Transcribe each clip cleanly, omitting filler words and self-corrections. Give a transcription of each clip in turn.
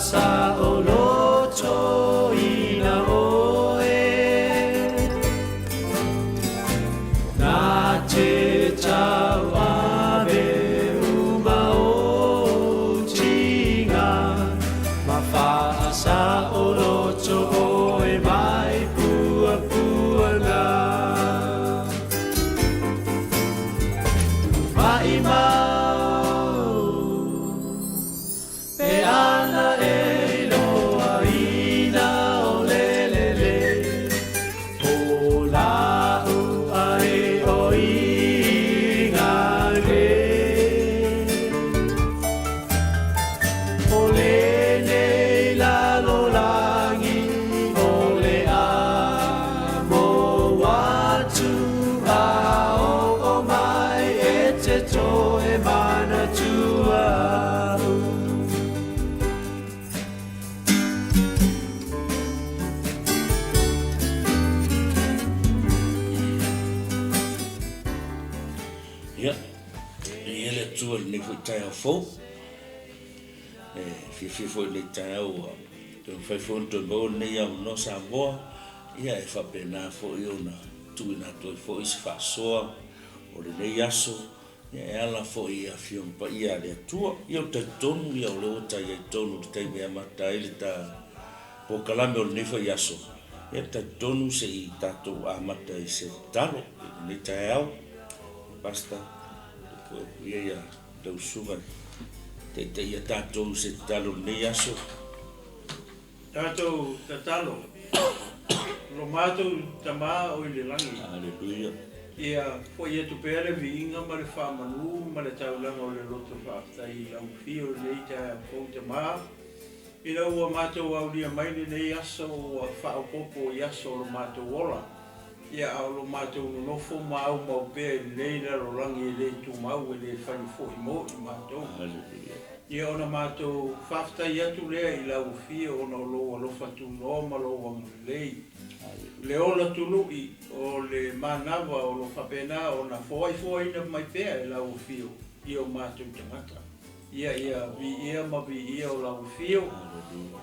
Fasaolotoina oe Na te tauave uma o tiga Ma faasaoloto oe mai puapuaga Maʻimau Pe ana e iloaina o le lele O la'u ai o igane O lenei lalolagi o le a moatu a oo mai e te toe manatua au. Ia, e i ai le Atua i lenei foi taeao fou. E fiafia foi i lenei taeao ua toe mafai foi ona toe maua lenei avanoa Samoa, ia e faapena foi ona tuuina atu ai foi se faasoa o lenei aso, ia e ala foi i Afioga Paia a le Atua. Ia ou te talitonu ia o lea ua ta i ai tonu i le taimi e amata ai le ta polokalame o lenei foi aso, ia e talitonu se i tatou amata i se tatalo i lenei taeao. Pastor, e tuu atu ia ia lau susuga e taitaia tatou i se tatalo i lenei aso. Tatou tatalo, Lo matou Tama o i le lagi. Aleluia. Ia foi atu pea le viiga ma le faamanu ma le taulaga o le loto faafetai i lau afio i lenei taeao fou Tama, ina ua matou aulia mai lenei aso ua faaopoopo i aso o lo matou ola. Ia, a o lo matou nonofo ma aumau pea i lenei lalolagi e le tumau, e le faia foi mo i matou. Ia, ona matou faafetai atu lea i lau afio ona o lou alofa tunoa ma lou agalelei. Le ola tului o le manava o lo faapena ona foaifoaina mai pea e lau afio i o matou tagata. Ia, ia viia ma viia o lau afio,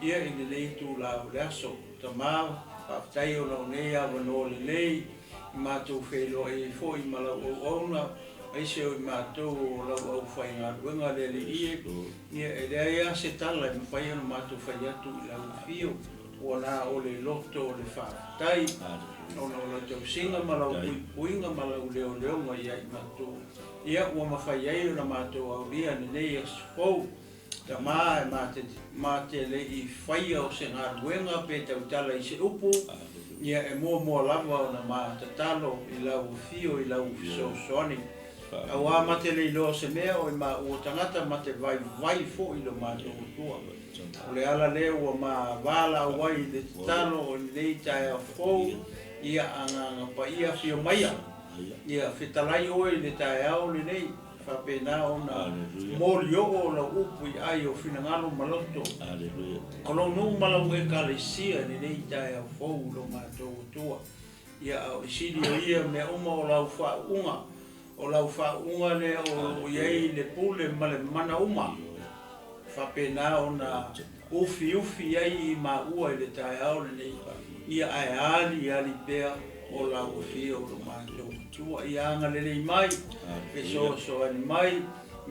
ia i lenei itula o le aso. Tama, faafetai ona o nei avanoa lelei i matou feiloai ai foi ma lau auauna, aise o i matou o lau aufaigaluega le Alii e, ia e leai lava se tala e mafai ona matou fai atu i lau afio, ua na o le loto o le faafetai ona o lau tausiga ma lau puipuiga ma lau leoleoga ia i matou, ia ua mafai ai ona matou aulia lenei aso fou. Tama, e ma te le i faia o se galuega pe tautala i se upu, ia e muamua lava ona ma tatalo i lau afio i lau fesoasoani. Auā ma te le iloa o se mea o i maua tagata ma te vaivai foi lo matou Atua. O le ala lea ua ma valaau ai i le tatalo o lenei taeao fou, ia Agaga Paia afio maia, ia fetalai oe i le taeao lenei. Faapena ona molioo lau upu i ai o finagalo ma loto o lou nuu ma lau Ekalesia i lenei taeao fou i lo matou Atua. Ia, a o le sili o ia mea uma o lau faauuga, o lau faauuga lea o lo o i ai le pule ma le mana uma, faapena ona ufiufi ai i maua i le taeao lenei, ia ae aliali pea o lau afio o lo matou Atua. Ia agalelei mai, fesoasoani mai,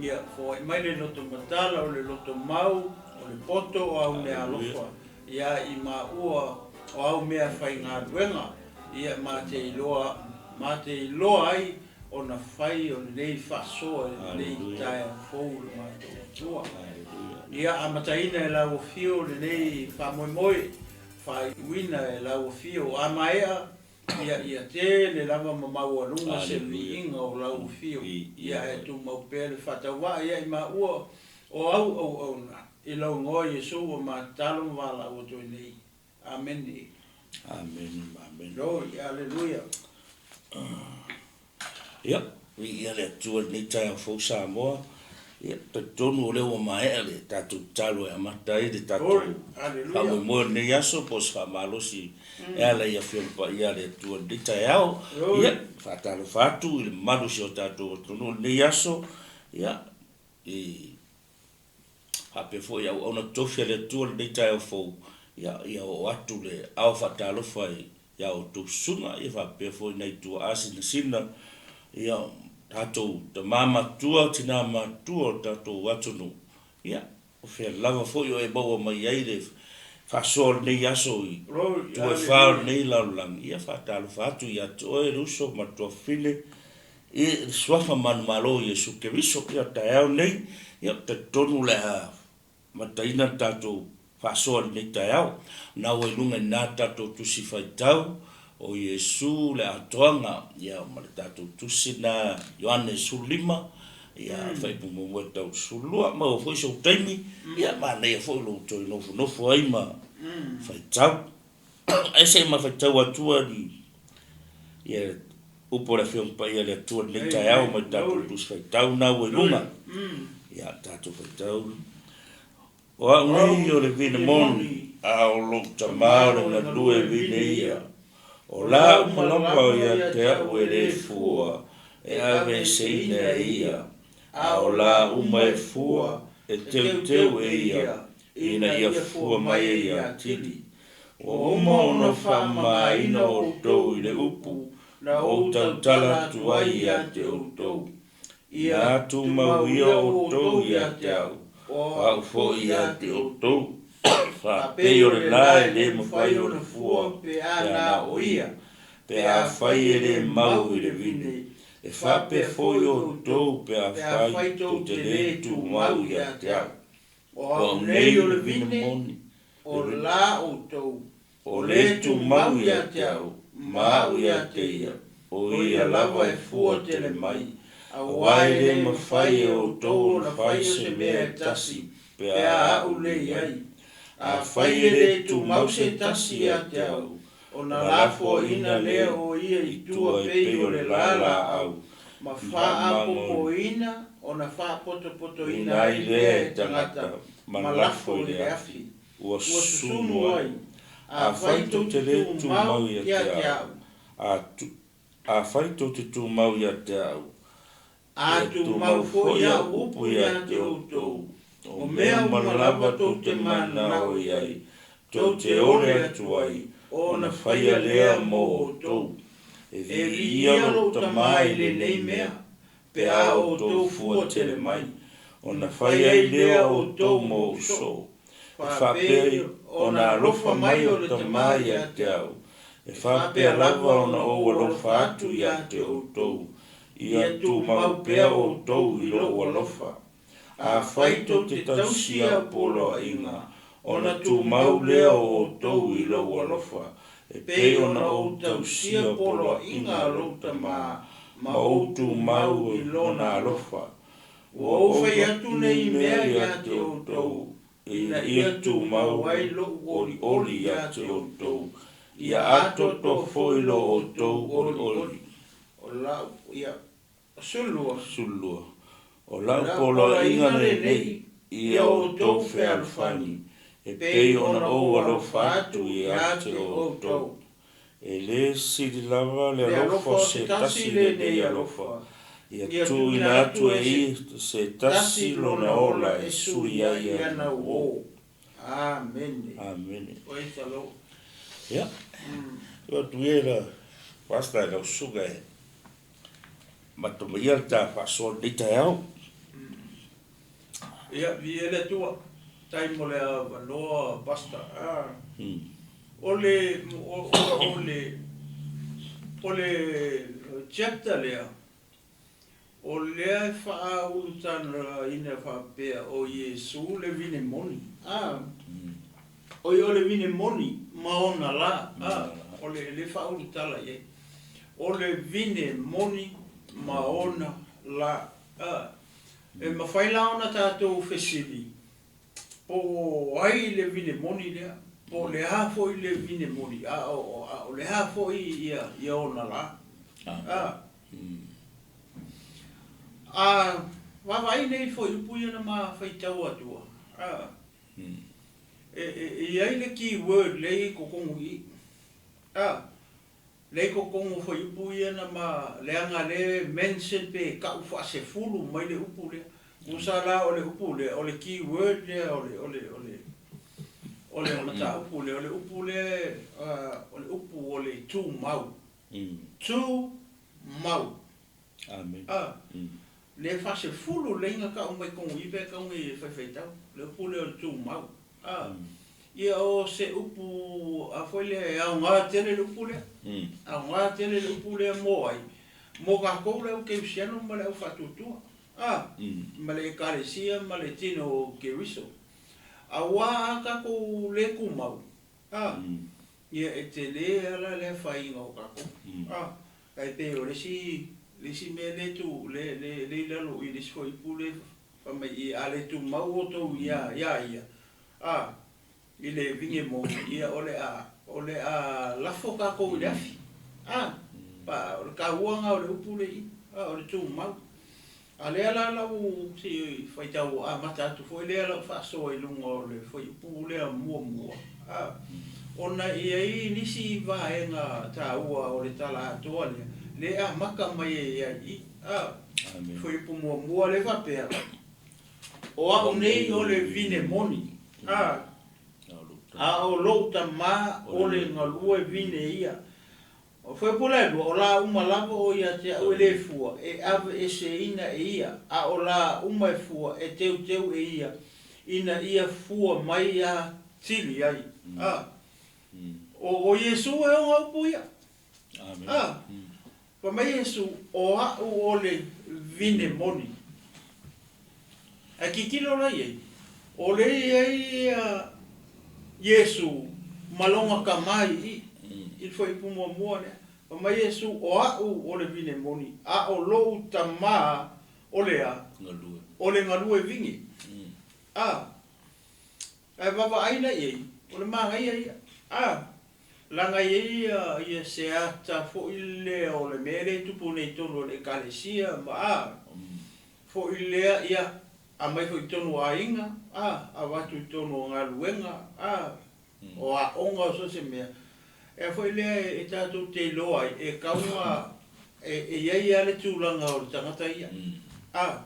ia foai mai le loto matala o le loto mau, o le poto o au meaalofa ia i maua o au meafaigaluega, ia ma te iloa, ma te iloa ai ona fai o lenei faasoa i lenei taeao fou i lo matou Atua. Ia amataina e lau afio lenei faamoemoe, faaiuina e lau afio a maea, ia ia tele lava ma maualuga se viiga o lau afio, ia ae tumau pea le faatauvaa ia i maua o au auauna, i lou Igoa Iesu ua matatalo ma valaau atu ai nei. Amene. Amene ma amene. Glory, Aleluia. Ia, viia le Atua i lenei taeao fou Samoa. Ia, talitonu o lea ua maea le tatou tatalo e amata ai le tatou faamoemoe o lenei aso po o se faamalosi e ala i Afioga Paia a le Atua i lenei taeao. Ia, faatalofa atu i le mamalu o si o tatou atunuu i lenei aso. Ia, i. Faapea foi auauna tofi a le Atua i lenei taeao fou, ia, ia oo atu le ao faatalofa i a outou susuga, ia faapea foi nai tuaa sinasina, ia, tatou tama matutua, tina matutua o le tatou atunuu, ia, o fea lava foi o e maua mai ai le faasoa o lenei aso i tua e fa o lenei lalolagi, ia faatalofa atu ia te oe le uso ma le tuafafine i le Suafa manumalo o Iesu Keriso. Ia, o le taeao lenei, ia, ou te talitonu o le a mataina le tatou faasoa i lenei taeao. Na ua i luga i na tatou Tusi Faitau o Iesu le atoaga, ia, ma le tatou Tusi na Ioane 15, ia, faaipu muamua e tau 12. Maua foi sou taimi, ia, manaia foi lou toe nofonofo ai ma faitau. Ae se i ma faitau atua ni, ia, upu o le Afioga Paia a le Atua i lenei taeao mai le tatou Tusi Faitau na ua i luga. Ia, tatou faitau. O au nei o le vine moni, a o lou tama o le galue vine ia. O la uma lava ia te au e le fua, e aveeseina e ia, a o la uma e fua, e teuteu e ia, ina ia fua mai ai atili. Ua uma ona faamamaina outou i le upu na ou tautala atu ai ia te outou. Ina tumau ia outou ia te au, o au foi ia te outou. Faapei o le la e le mafai ona fua pe a na o ia, pe afai e le mau i le vine, e faapea foi outou pe afai tou te le tumau ia te au. O au nei o le vine moni, o la outou. O le tumau ia te au, ma au ia te ia, o ia lava e fua tele mai, aua e le mafai e outou ona fai se mea e tasi pe a a'u le i ai. Afai e le tumau se tasi ia te au, Ona lafoaina lea o ia i tua e pei o le la laau, ma faapopoina ona faapotopotoina ai lea e tagata ma lafo i le afi. Ua susunu ai. Afai tou te le tumau ia te au, afai tou te tumau ia te au, A tumau foi au upu ia te outou, o mea uma lava tou te manao i ai, tou te ole atu ai, ona faia lea mo outou. E viia lou Tama i lenei mea, pe a outou fua tele mai, ona fai ai lea outou mo ou soo. E faapea ona alofa mai o le Tama ia te au, e faapea lava ona ou alofa atu ia te outou, ia tumau pea outou i lou alofa. Afai tou te tausia au poloaiga, ona tumau lea o outou i lou alofa, e pei ona ou tausia poloaiga a lou Tama, ma ou tumau i lona alofa. Ua ou fai atu nei mea ia te outou, ina ia tumau ai lou olioli ia te outou, ia atoatoa foi lo outou olioli. O lau, ia, 12. 12. O lau poloaiga lenei, ia outou fealofani, e pei ona ou alofa atu ia te outou. E le sili lava le alofa o se tasi i lenei alofa, ia tuuina atu e ia se tasi lona ola e sui ai ana uō. Amene. Amene. Praise the Lord. Ia, tuu atu ia i la Pastor i lau susuga e matomaia le ta faasoa i lenei taeao. Ia, viia le Atua. Tai mo le avanoa, Pastor. Ah. O le, o, o, le, o le chapter lea, o lea e faaulutalaina faapea o Iesu le vine moni. Ah. Oi, o le vine moni ma ona la. Ah. O le, le faaulutala i ai. O le vine moni ma ona la. Ah. E mafai la ona tatou fesili, po o ai le vine moni lea, po o le a foi le vine moni, a o, a o le a foi ia, ia ona la. A, a vaavaai nei fuaiupu ia na ma faitau atua, a, e, e, e i ai le key word lea i totonu i i. A, Lea i totonu o fuaiupu ia na ma leaga lea e mention pe tau faasefulu mai le upu lea. Tusa la o le upu lea, o le key word lea o le, o le, o le, o le mataupu lea, o le upu lea, o le upu o le tumau. Tumau. Amen. A, le faasefulu leiga kau mai kogu i pe kau nei e faifeitau, le upu lea o le tumau. A, ia o se upu a foi lea e aoga tele le upu lea. Aoga tele le upu lea mo ai, mo kākou le au kerisiano ma le au faatuatua. A, ma le Ekalesia ma le Tino o Keriso. Auā a kākou le tumau, a, ia e tele ala le afaina o kākou. A, tai pei o le isi, le isi mea le tu, le, le, le i lalo i le isi fuaiupu le fai mai i, a le tumau outou iā, iā ia, a, i le vine moni, ia o le a, o le a lafo kākou i le afi. A, pa, o le kāua lena o le upu le i, a, o le tumau. A lea la lau se i faitau amata atu foi lea lau faasoa i luga o le fuaiupu lea muamua, a, ona e i ai nisi vaega taua o le tala atoa lea, lea e amata mai ai ai i, a, fuaiupu muamua lea faapea, O au nei o le vine moni, a, a o lou tamā o le galue vine ia. O fuaiupu la e lua, o lā uma lava o ia te au e le fua, e aveeseina e ia, a o lā uma e fua, e teuteu e ia, ina ia fua mai atili ai. A, o, o Iesū e ona upu ia. A, fai mai Iesū, O au o le vine moni. Ae tilotilo la i ai, o lea e i ai ia Iesu ma lona tama i i, i le fuaiupu muamua lea. Fai mai Iesu, O au o le vine moni, a o lou tama o le a? O le galue vine. A, ae vaavaai la i ai, o le manaia ia. A, leaga e i ai ia se ata foi lea o le mea lea e tupu nei i totonu o le Ekalesia ma a, Foi lea, ia, aumai foi i totonu o aiga, a, avatu i totonu o galuega, a, o aoga, o so o se mea. E a foi lea e tatou te iloa ai, e tau na, e, e i ai lava le tulaga o le tagata ia, a,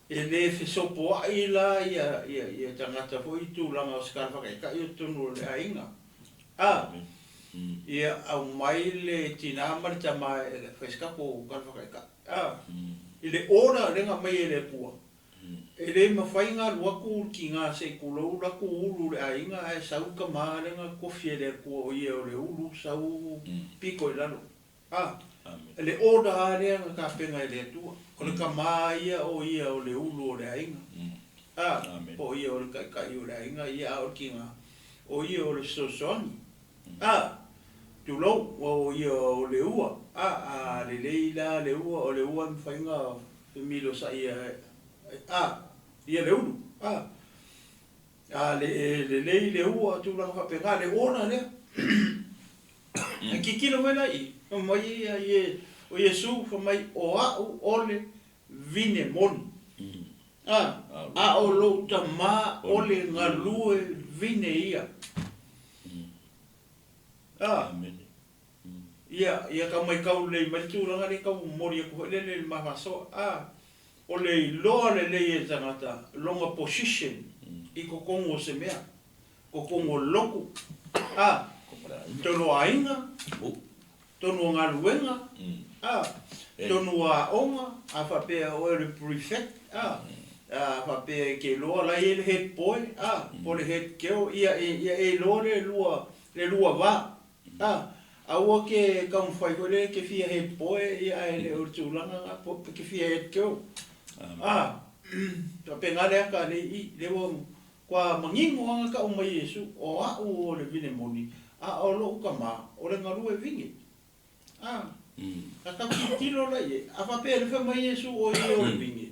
e le fesopoai la ia, ia, ia tagata foi i tulaga o se tala faataitai o totonu o le aiga, a, ia aumai le tina ma le tama e fai se tatou tala faataitai. A, i le order lea na aumai e le Atua, e le mafai ona alu atu le tina se i tulou la tu ulu i le aiga ae sau le tama lea na tofi e le Atua o ia o le ulu sau pito i lalo. A, le order lava lea na tapena e le Atua, o le tama ia o ia o le ulu o le aiga. A, po o ia o le taitai o le aiga ia a o le tina, o ia o le fesoasoani. A, tulou, ua o ia o le ua, a, a lelei la le ua, o le ua e mafai ona femilosaia a, ia le ulu, a, a le lelei le ua, tulaga faapena, le ola lea. Ae tilotilo mai la i i, fai mai ia ie, o Iesu fai mai, o au o le vine moni. A, a o lou tamā o le galue vine ia. A, ia, ia tau maitau lelei mai le tulaga lea e tau momoli atu foi lele i le ma faasoa. A, o le iloa lelei e le tagata lona position i totonu o se mea, totonu o le lotu, a, totonu o aiga, totonu o galuega, a, totonu o aoga, a faapea o oe o le prefect, a, a faapea e te iloa la e i ai le head boy, a, po o le head girl, ia e, ia e iloa le lua, le lua va, a, aua ke taumafai foi lea e te fia head boy, ia ae le o le tulaga na, po e te fia head girl, a, faapena le ata a le i, lea ua Kua manino lava na tau mai Iesu, O au o le vine moni, a o lou tama o le galue vine. A, a tau tilotilo la i ai, a faapea e le fai mai Iesu o ia o le vine,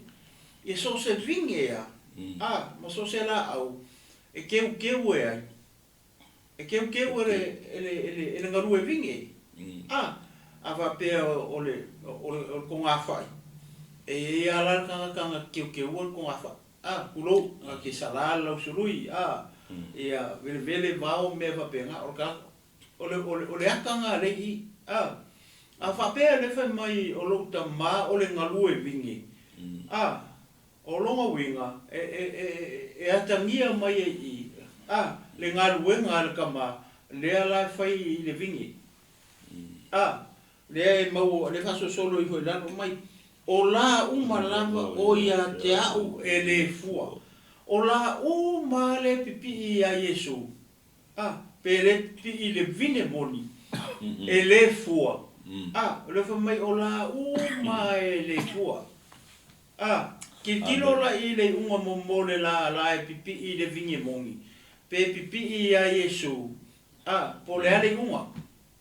ia so o se vine a, a, ma so o se laau e keukeu e ai, e keukeu e le, e le, e le, e le galue vine, a, a faapea o le, o le, o le togafai, e i ai lava la le tagata na keukeua le togafai. A, tulou, a ke sala le lausului, a, ia, velevele vao mea faapena, o le ka, o le, o le, o le ata na lea i i, a. A faapea le fai mai o lou tama o le galue vine, a, O lona uiga, e, e, e, e atagia mai ai i i, a, le galuega a le tama, lea la e fai i le vine. A, lea e maua, lea e faasolosolo ifo i lalo mai, O la uma lava o ia te a'u e le fua. O la uma lea e pipii iā Iesu, a, pe le pipii i le vine moni, e le fua. A, o lea fai mai, o la uma e le fua. A, tilotilo la i le iuga mo le lala e pipii i le vine moni, pe pipii iā Iesu, a, po o le a le iuga.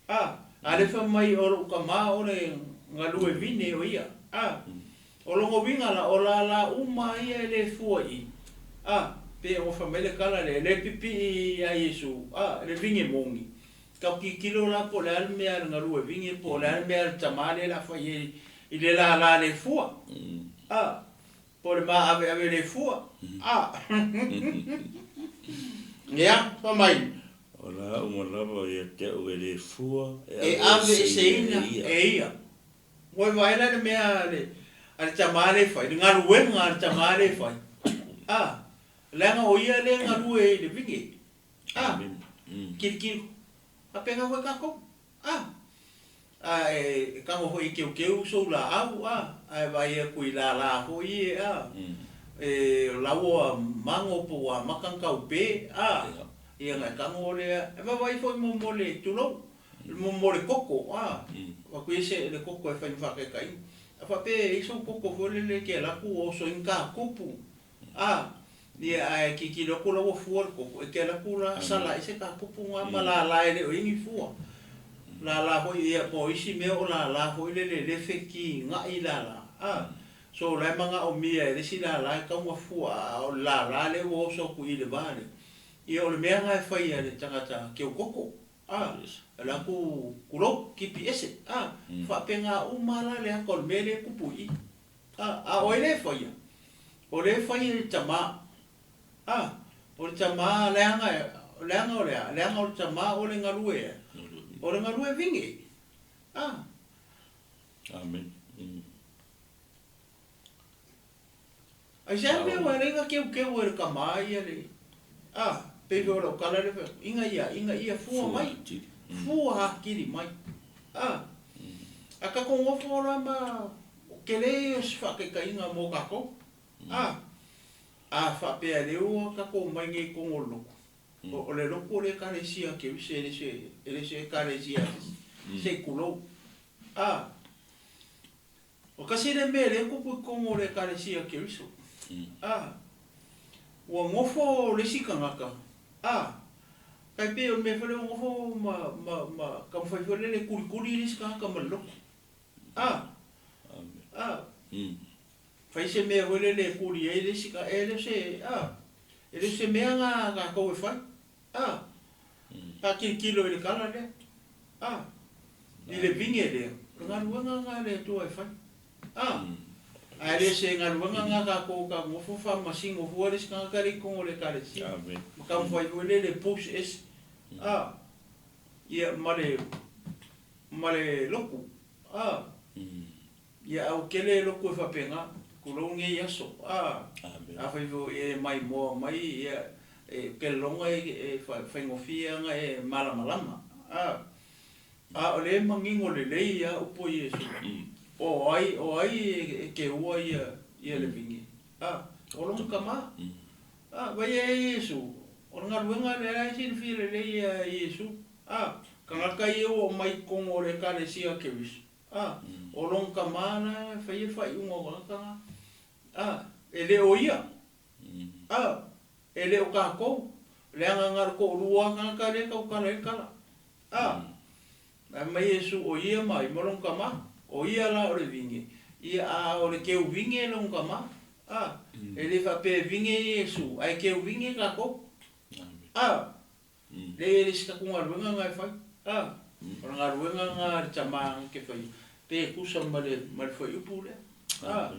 A, a lea fai mai o lou tama o le galue vine o ia. A, o lona uiga la, o lala uma ia e le fua i i. A, pei ona fai mai le tala lea, e le pipii iā Iesu, a, le vine moni. Tau tilotilo la po o le a le mea a le galue vine, po o le a le mea a le tama lea o le a fai ai i le lala le fua. A, po o le maaveave le fua. A, ia, fai mai. O la uma lava ia te au e le fua e aveeseina e ia. Ua e vaai la i le mea a le, a le tama lea e fai, le galuega a le tama lea e fai. A, leaga o ia lea e galue i le vine. A, tilotilo, faapena foi tatou. A, a e tago foi e keukeu sou laau, a, ae vaai atu i lala foi ia, a, e laua mago po ua amata ona taupe, a, ia ona e tago lea, e vaavaai foi mo mo le, tulou, mo le koko, a, avatu ia se le koko e fai ma faataitaiga. A faapea e i ai sou koko foi lele e te alu atu ua oso ai ni takupu, A, ia, ae tilotilo atu la ua fua le koko, e te alu atu la sala ese ta kupu na ma lala e le o i ai ni fua. Lala foi, ia, po o isi mea o lala foi lele e le fetiga'i lala. A, so la e manaomia e le isi lala e tatau ona fua, a o le lala lea ua oso atu i le va lea, ia o le mea na e fai a le tagata keu koko. A, alu atu, tulou, tipi ese. A, faapena uma la le ata o le mea lea e tupu i i. A, a o ai lea e faia? O lea e fai e le tama. A, o le tama leaga, leaga o le a? Leaga o le tama o le galue ea? O le galue vine. A. Amen. Mm. Aisea mea ua alai na keukeu e le tama ia le, a, pei foi o lau tala lea fai atu, ina ia, ina ia fua mai, fua atili mai. A, a tatou nofo la ma, o tele ia o se faataitaiga mo tatou. A, a faapea lea ua tatou omai nei i totonu o le lotu, o le lotu o le Ekalesia Keriso, e le se, e le se Ekalesia a se isi, se i tulou. A, O kasi lea mea lea e tupu i totonu o le Ekalesia Keriso. A, ua nofo le isi tagata, a, tai pei o le mea foi lea ua nofo ma, ma, ma taumafai foi lele e kulikuli le isi tagata ma le loto. A, a, fai se mea foi lele e kuli ai le isi tagata, e le o se, a, e le o se mea na a tatou e fai. A, fatilotilo i le tala lea. A, i le vine lea, o le galuega lena a le Atua e fai. A, ae le se galuega lena a tatou ka nofo faamasino fua le isi tagata lea i totonu o le Ekalesia, ma taumafai foi lea i le push ese. A, ia, ma le, ma le lotu. A. Ia au tele lotu e faapena, tulou nei aso, a, afai foi e maimoa mai, ia, e kelelonga e faigofie ana e malamalama, a, a o lea e manino lelei a upu a Iesu, o ai, o ai e keua ia, ia le vine, a, o lona tama, a, vaai e Iesu, o le galuega lea la e silafia lelei e Iesu, a, tagata ia ua omai i totonu o le Ekalesia a Keriso, A, o lona tama la e faia faaiuga o tagata na. A, e le o ia. A, e le o tatou. Leaga na o le toalua lava tagata lea e tautala ai le tala. A, fai mai Iesu, o ia ma ai ma lona tama. O ia la o le vine, ia, a o le keu vine lona tama. A, e le faapea e vine Iesu, ae keu vine tatou. A, Leai e le isi taku galuega na e fai. A, o le galuega na a le tama na ke faia, pe tusa ma le, ma le fuaiupu lea. A,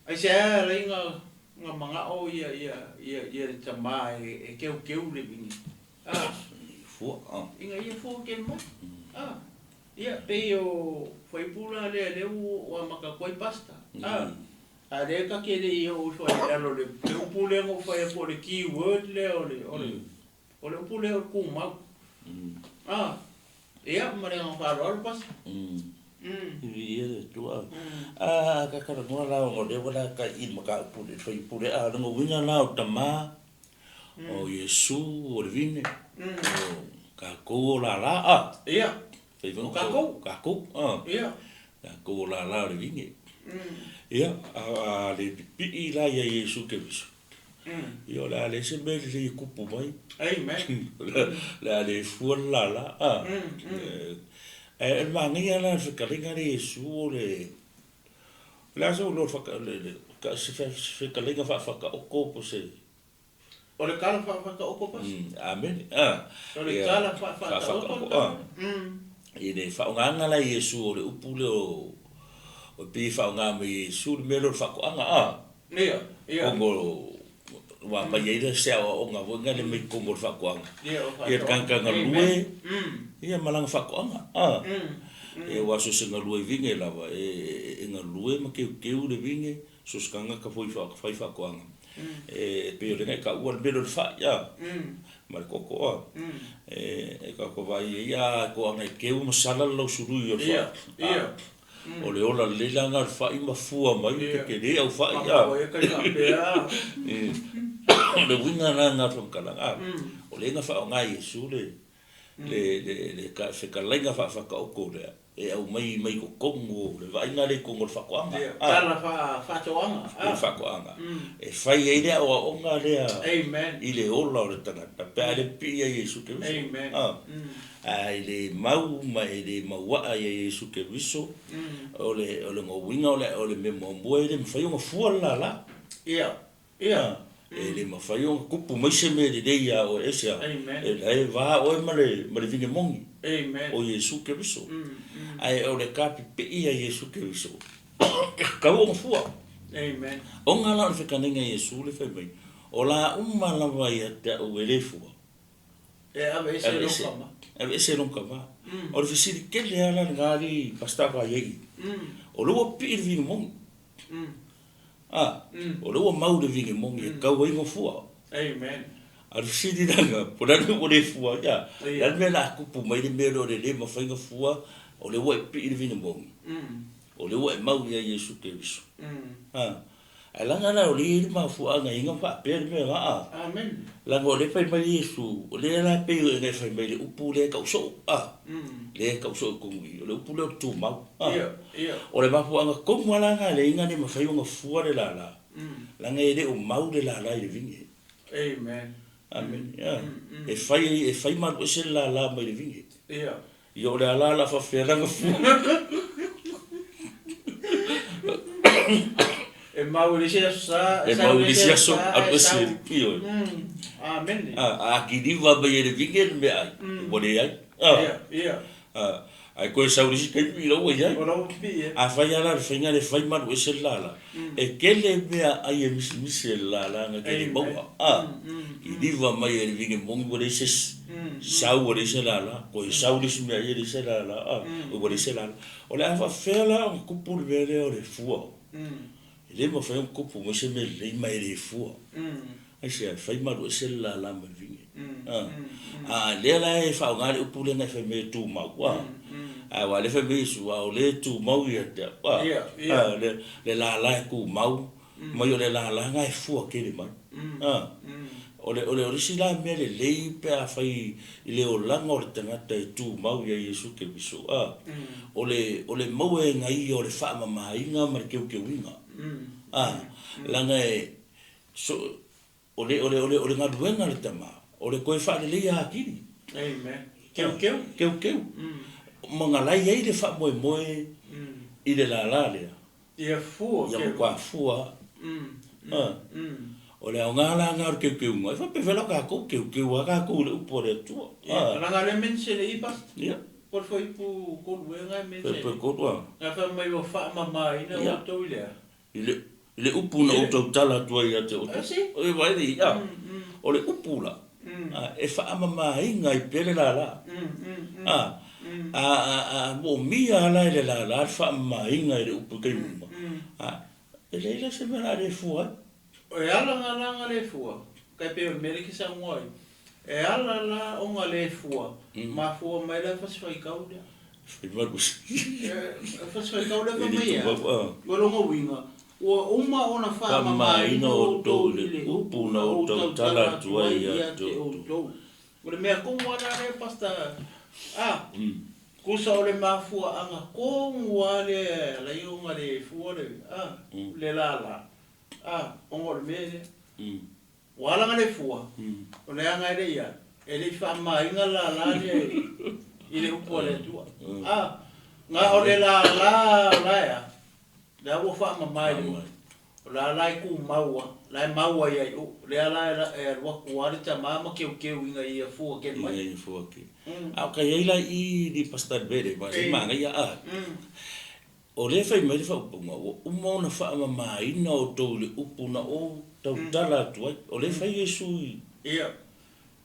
aisea e ala ai na, na manao ia, ia, ia, ia le tama e, e keukeu le vini. A, Fua, a. Ina ia fua tele mai. A, ia, pei o fuaiupu la lea, lea ua, ua amata atu ai pasta. A. A o lea ta te le i oo ifo ai i lalo o le upu lea na ou fai atu o le key word lea o le, o le, o le upu lea o le tumau. A, ia, ma le agaga faaaloalo Pasi. Viia le Atua. A ka talanoa la ona o lea ua la kai i le mataupu i le fuaiupu lea, a o le uiga la o tama, o Iesu, o le vine, o tatou o lala, a. Ia. Fai O tatou. Tatou, a. Ia. Tatou o lala o le vine. Ia, a le pipii la ia Iesu Keriso, ia o le a leai se mea lelei e tupu mai. Amen. O le a le fua le lala, a. Ae o le manaia la o le fetalaiga lea a Iesu o le, o le a sou iloa o le, se fetalaiga faafataoto po o se. O le tala faafataoto pasi. Amene. A. O le tala faafataoto. A. I le faaaogaina la e Iesu o le upu lea o e pei e faaaoga mai e Iesu le mea lea o le faatoaga, a. Ia, ia. Ona ua aumai ai lea se aoaoga foi lea mai totonu o le faatoaga. Ia, o Ia, le tagata galue, ia ma lana faatoaga, a. Ia, aua so o se galue vine lava, e galue ma teuteu le vine, so o se tagata foi fai faatoaga. E pei o lena e taua le mea lea o le fai a, ma le koko a. E tatou vaai ai a toaga e teu ma sala le lausului o le fai. A, O le ola lelei la lena o le fai ma fua mai le tetele au fai a. O le uiga la lena o le faamatalaga a. O lea na faaaoga e Iesu le le fetalaiga faafataoto lea e aumai mai totonu o le vaaiga lea i totonu o le faatoaga. Ia, tala faatoaga. Le faatoaga. E fai ai le aoaoga lea i le ola o le tagata pe a le pipii ia Iesu Keriso. A e le mau ma e le mauaa ia Iesu Keriso, o le o lona uiga o le mea muamua e le mafai ona fua le lala. Ia. Ia. E le mafai ona tupu mai se mea lelei ia oe aisea? E la e va oe ma le ma le vine moni o Iesu Keriso. Ae o le kapipii a Iesu Keriso, e tatau ona fua. Ona la o le fetalaiga a Iesu le fai mai, o la uma lava ia te au e le fua. E aveese lou tama. Aveese lou tama. O le fesili tele lava la lena alii Pastor a i ai i, o lea ua pipii le vine moni. A, o lea ua mau le vine moni e tau ai ona fua. Amen. A o le fesili la lena, po o le a le mea ua le fua ai, a? O le a le mea o le a tupu mai le mea lea o le le mafai ona fua, o lea ua e pipii le vine moni, o lea ua e mau ia Iesu Keriso. A, ae leaga la o lea e i ai le mafuaaga e faapea le mea lena, a? Amen. Leaga o lea e fai mai Iesu, o lea la e pei ona e fai mai i le upu lea e tau soo, a? Lea e tau soo i totonu i i, o le upu lea o le tumau, a? O le mafuaaga tonu lava la lena e leai na le mafai ona fua le lala, leaga e le o mau le lala i le vine. Amen. Amene. E fai, e fai malu ese le lala mai le vine. Ia. Ia o le ala la faapefea lana fua. E mau i le isi aso sa, e mau i le isi aso, alu ese, ioe. Amene. A kiliva mai e le vine le meaai, ua leai. Ia, ia. Ae toe sau i le isi taimi ina ua i ai. O lau pipii e. Afai lava la o le faiga lea e fai malu ese le lala, e tele meaai e misimisi e le lala na te le maua. A, kiliva mai e le vine moni ua leai se isi, sau ua leai se lala, toe sau le isi meaai e leai se lala, a, ua leai se lala. O le a faapefea la ona tupu le mea lea o le fua? E le mafai ona tupu mai se mea lelei ma e le fua. Aisea? E fai malu ese le lala ma le vine. A lea la e faaaoga le upu lea na e fai mai e tumau, a? Aua o lea e fai mai Iesu, a o lea e tumau ia te au, a? Le lala e tumau, mai o le lala lena e fua tele mai. A? O le, o le isi la mea lelei pe afai i le olaga o le tagata e tumau ia Iesu Keriso, a? O le, o le maua e ia o le faamamaina ma le teuteuina. A? Leaga e, so, o le, o le, o le, o le galuega a le Tama, o le toe faaleleia atili. Amen. Keukeu. Keukeu. Ma galai ai le faamoemoe i le lala lea. Ia fua. Ia matua fua. A. O le aoga la lena o le keukeuga, e faapefea la tatou keukeu lava tatou i le upu a le Atua. Ia, leaga lea mention i Pastor. Ia. Po o le fuaiupu 3 ea na e mention. Fuaiupu 3 a. Na fai mai ua faamamaina outou i le a? I le, i le upu na ou tautala atu ai ia te outou. E vaai nei, a, o le upu la, a, e faamamaina ai pea le lala. A, a, a, a moomia lava la e le lala le faamamaina i le upu i taimi uma, a. E leai la se mea o le a le fua ai. E ala nga la nga le fua, tai pei o le mea lea e te saunoa ai, e ala la o nga le fua, mafua mai la fasifaitau lea. E fasifaitau lea fai mai e a? O lona uiga, ua uma ona faamamaina outou i le upu na ou tautala atu ai ia te outou. O le mea tonu lava la lea Pastor, a, tusa o le mafuaaga tonu lava lea e ala ai ona le fua le, a, le lala, a, ona o le mea lea. Ua ala ona le fua, o le aga e le i a, e le i faamamaina le lala lea i le upu a le Atua. A, na o le lala o la e a, lea ua faamama i le upu. O la la e tumau a, la e mau ai ai o, lea la e alu atu a le tama ma keukeu ina ia fua kele mai. Ina ia fua kele. A o ka i ai la i i le Pastor Bele, ma se manaia a. O lea e fai mai le faaupuga, ua uma ona faamamaina outou i le upu na ou tautala atu ai. O lea e fai Iesu i. Ia.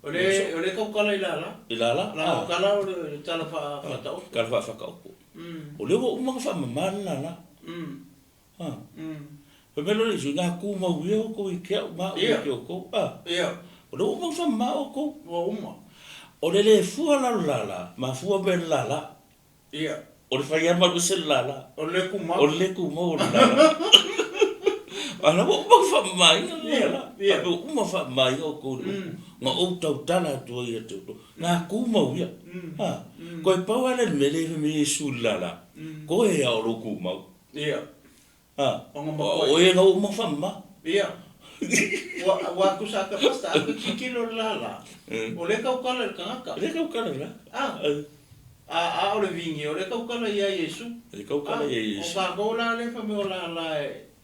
O le, o le tautala i lala. I lala, a. Lana tala o le tala faa-Fataoto. Tala faa-Fataoto. O lea ua uma ona faamama le lala. A. Fai mai loa le Iesu, Ina tumau ia outou i te au ma au ia te outou. A. O lea ua uma ona faamama outou. Ua uma. O le le fua la o le lala, mafua mea i le lala. Ia. O le fai lava ma alu ese le lala. O le le tumau. O le le tumau o le lala. A la ua uma ona faamamaina le lala. Ia. Ua uma ona faamamaina outou i le upu na ou tautala atu ai ia te outou. Na tumau ia. A. Toe pau lava lea o le mea lea e fai mai ai Iesu i le lala, Toe lava o lou tumau. Ia. A. O oe na ua uma ona faamama. Ia. Ua tusa atu pastor, a tilotilo i le lala, o lea e tautala i le tagata. O lea e tautala i le tagata. A, a o le vine, o lea e tautala ia Iesu. E tautala ia Iesu. O tatou la lea fai mai o lala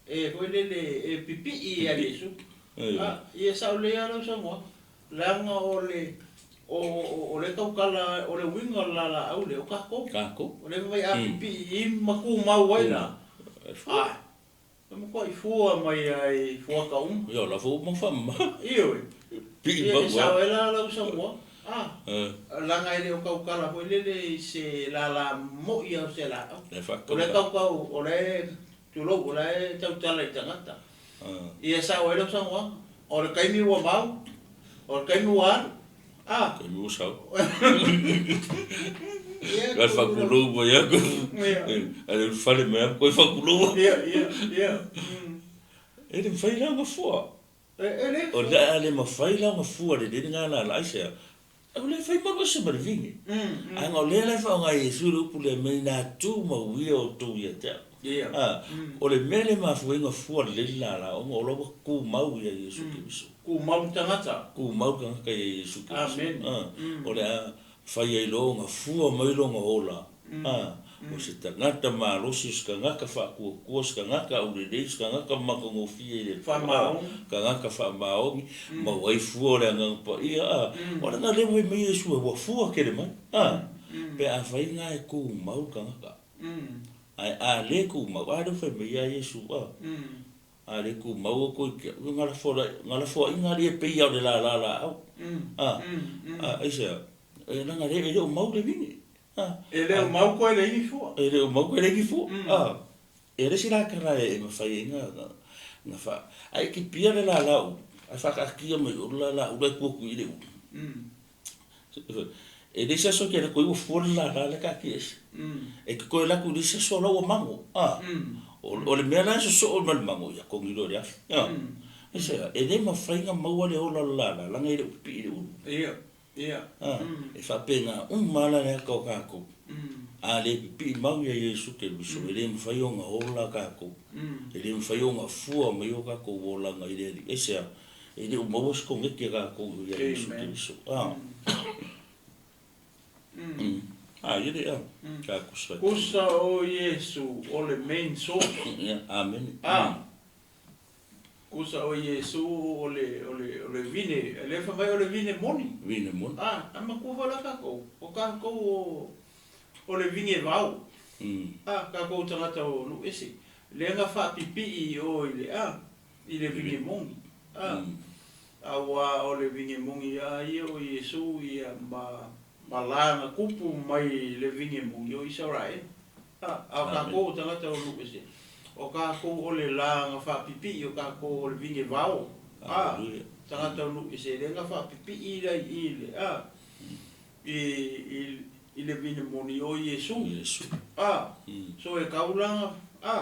e foi lele e pipii ia Iesu. A, ia e sao lelei lava lau saunoaga. Leaga o le o le tautala o le uiga o le lalaau lea o tatou. Tatou. O lea fai mai a pipii i ma tumau ai la, a, e matuai fua mai lava i fuata uma. Ia o la foi ua uma faamama. Ioe. Pipii mau lava. Ia e sao ai la lau saunoaga. A, leaga e le o tautala foi lele i se lala moi lava o se laau. O lea tautau, o lea, tulou, o la e tautala i tagata. Ia e sao ai lau saunoaga, o le taimi ua mau, o le taimi ua alu, a. Taimi ua sau. Ia faatulou mai aku. Ae le ulufale mai aku koe faatulou. Ia, ia, ia. E le mafai la ona fua. E le. O le a le mafai la ona fua lelei lena lala aisea? O lea e fai malu ese ma le vine. Ae na o lea la e faaaoga e Iesu le upu lea mea ina tumau ia outou ia te au. A, o le mea lea e mafua ai ona fua lelei le lala ona o la ua tumau ia Iesu Keriso. Tumau le tagata. Tumau le tagata ia Iesu Keriso. A, o le a fai ai loa ona fua mai lona ola. A, o se tagata malosi, o se tagata faatuatua, o se tagata aulelei, o se tagata matagofie i le Atua, tagata faamaoni, maua ai fua o le Agaga Paia. A, o le lea ua fai mai Iesu ua fua tele mai. A, pe afai na e tumau le tagata, ae a le tumau, a lea ua fai mai ia Iesu, a, a le tumau outou i te au, na lafoaiga alii e pei lava o le lala laau. A, a, aisea? E leaga e le o mau le vine. E le o mau koe le igi fua. E le o mau koe le igi fua. E le isi la tala e mafai ai na fa. Ae kipia le lala ulu, ae whaakaatia mai o le lala ulu ai kua kui le ulu. E le isi aso ke la koe ua fua le lala le kaatia ese. E ke koe la kui le isi aso la ua mango. O le mea la e sosoo ma le mango, ia kongi loa le afi. E le mafai na maua le ola o le lala, langa e le o pipii i le ulu. Ia. A, e faapena uma lava la le ata o tatou. A le pipii mau ia Iesu Keriso, e le mafai ona ola tatou. E le mafai ona fua mai o tatou olaga i le Alii. Aisea? E le o maua se koneti a tatou ia Iesu Keriso. A. A, ia le a. Ka kusa. Kusa o Iesu o le main source. Ia, amene. A. Kusa o Iesu o le, o le, o le vine, lea fai mai o le vine moni. Vine moni. A, a matua foi la tatou, o tatou o, o le vine vao. A, tatou tagata o nuu ese, lea na faapipii i o i le, a, i le vine moni. A, auā o le vine moni a ia o Iesu ia ma, ma la na tupu mai le vine moni o Isaraele. A, a o tatou o tagata o nuu ese. O kākou o le lā na faapipiʻi, o kākou o le vinevao, a, tagata o nuu ese lea na faapipiʻi la i le, a, i le vine moni o Iesu. A, so e kaulana, a,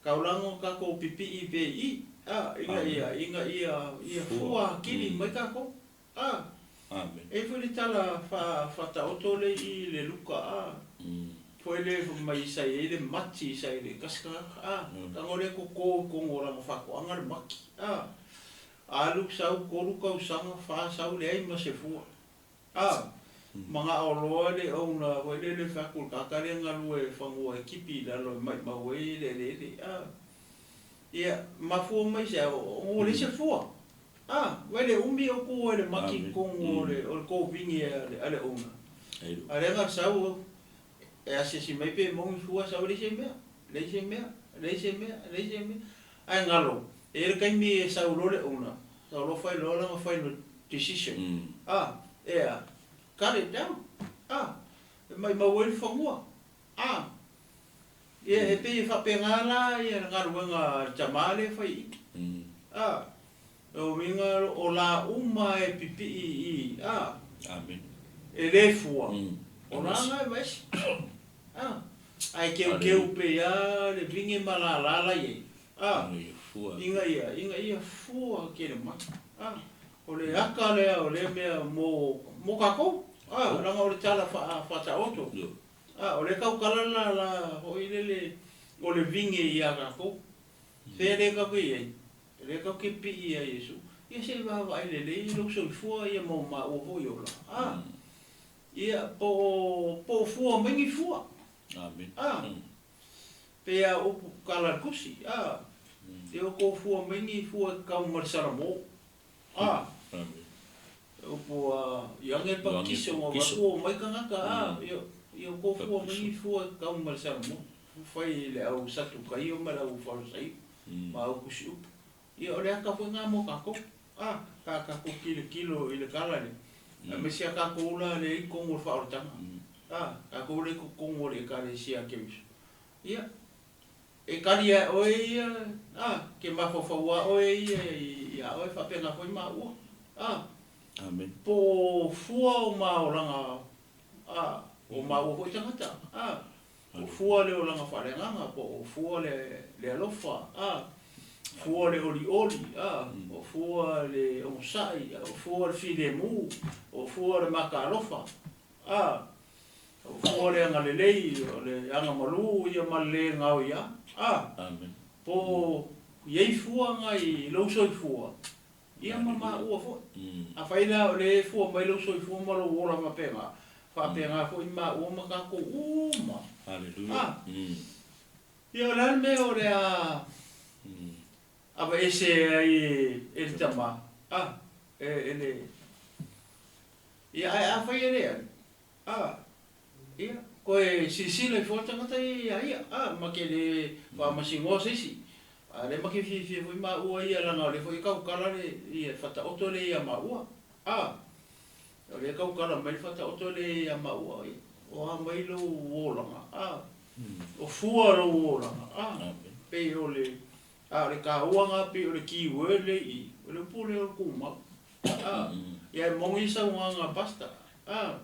kaulana o kākou pipiʻi pe i, a, ina ia, ina ia, ia fua kili mai kākou. A, e foi le tala faataoto le i le Luka, a, foi le mai sa i ai le mati sa i le tasi tagata, a, tago le koko i totonu o lana faatoaga le mati, a, alu sau 3 tausaga, 4 sau leai ma se fua, a, manao loa le ouna foi le le fai atu i le tagata lea e galue i fanua e tipi i lalo e maimau ai le eleele, a, ia, mafua mai se a, ua leai se fua. A, vai le umi o ku ai le maki i totonu o le o le kovigi a le ouna. A lea na sau e asiasi mai pe moni fua sau e leai se mea, leai se mea, leai se mea, leai se mea. Ae galo, e i ai le taimi e sau loa le ouna, sau loa fai loa lana final decision. A, e a, cut it down. A, e maimau ai le fanua. A, ia e pei e faapena la ia le galuega a le tama lea e fai i i. A, o uiga o la uma e pipii i, a, e le fua, o la na e vaesi. A, ae keukeu pei a le vine ma lala la i ai. A, ina ia, ina ia fua tele mai. A, o le aka lea o lea mea mo, mo kakou. A, leaga o le tala faataoto. A, o lea tautala la la foi lele o le vine iā tatou. Fea lea tatou te i ai? Lea tatou te pipii iā Iesu. Ia se i vaavaai lelei lou soifua ia ma o maua foi ola. A, ia, po o, po o fua mai ni fua. A, pei a upu tala a le Tusi. A, ia o tou fua mai ni fua e tatau ma le Salamo. A, upu a Ioane le Pakiso ma avatu o mai tagata, a, ia o tou fua mai ni fua e tatau ma le Salamo, fai i le au Satukaio ma le au Farisaio ma au tusi upu. Ia o le ata foi lena mo tatou, a, ka tatou tilotilo i le tala lea, aemaise a tatou la lea i totonu o le faaolataga, a, tatou lea i totonu o le Ekalesia a Keriso. Ia, E kali ae oe ia, a, ke mafaufau a oe ia ia oe faapena foi maua, a. Amen. Po o fua o maolaga, a, o maua foi tagata, a. O fua le olaga faaleagaga, po o fua le, le alofa, a. Fua le olioli, a. O fua le onosai, o fua le filemu, o fua le makaalofa, A, o fua le agalelei, o le agamalu ia ma le le gaoia. A, Amen. po o i ai fua na i lou soifua, ia ma maua foi. Afai la o lea e fua mai lou soifua ma lou ola faapena, faapena foi maua ma tatou uma. Hallelujah. A, ia o le a le mea o le a aveese ai e le tama, a, e le. Ia, ae afai e leai, a, ia, koe silasila ifo le tagata ia iā ia, a, ma ke le faamasinoa se isi. A lea ma ke fiafia foi maua ia leaga o lea foi e tautala le, ia, le faataoto lea iā maua, a, o lea e tautala mai le faataoto lea iā maua, ia, o a mai lou olaga, a, o fua lou olaga, a, pei o le, a o le taua na pei o le key word lea i i, o le upu lea o le tumau. A, ia e moni saunoaga a Pastor. A,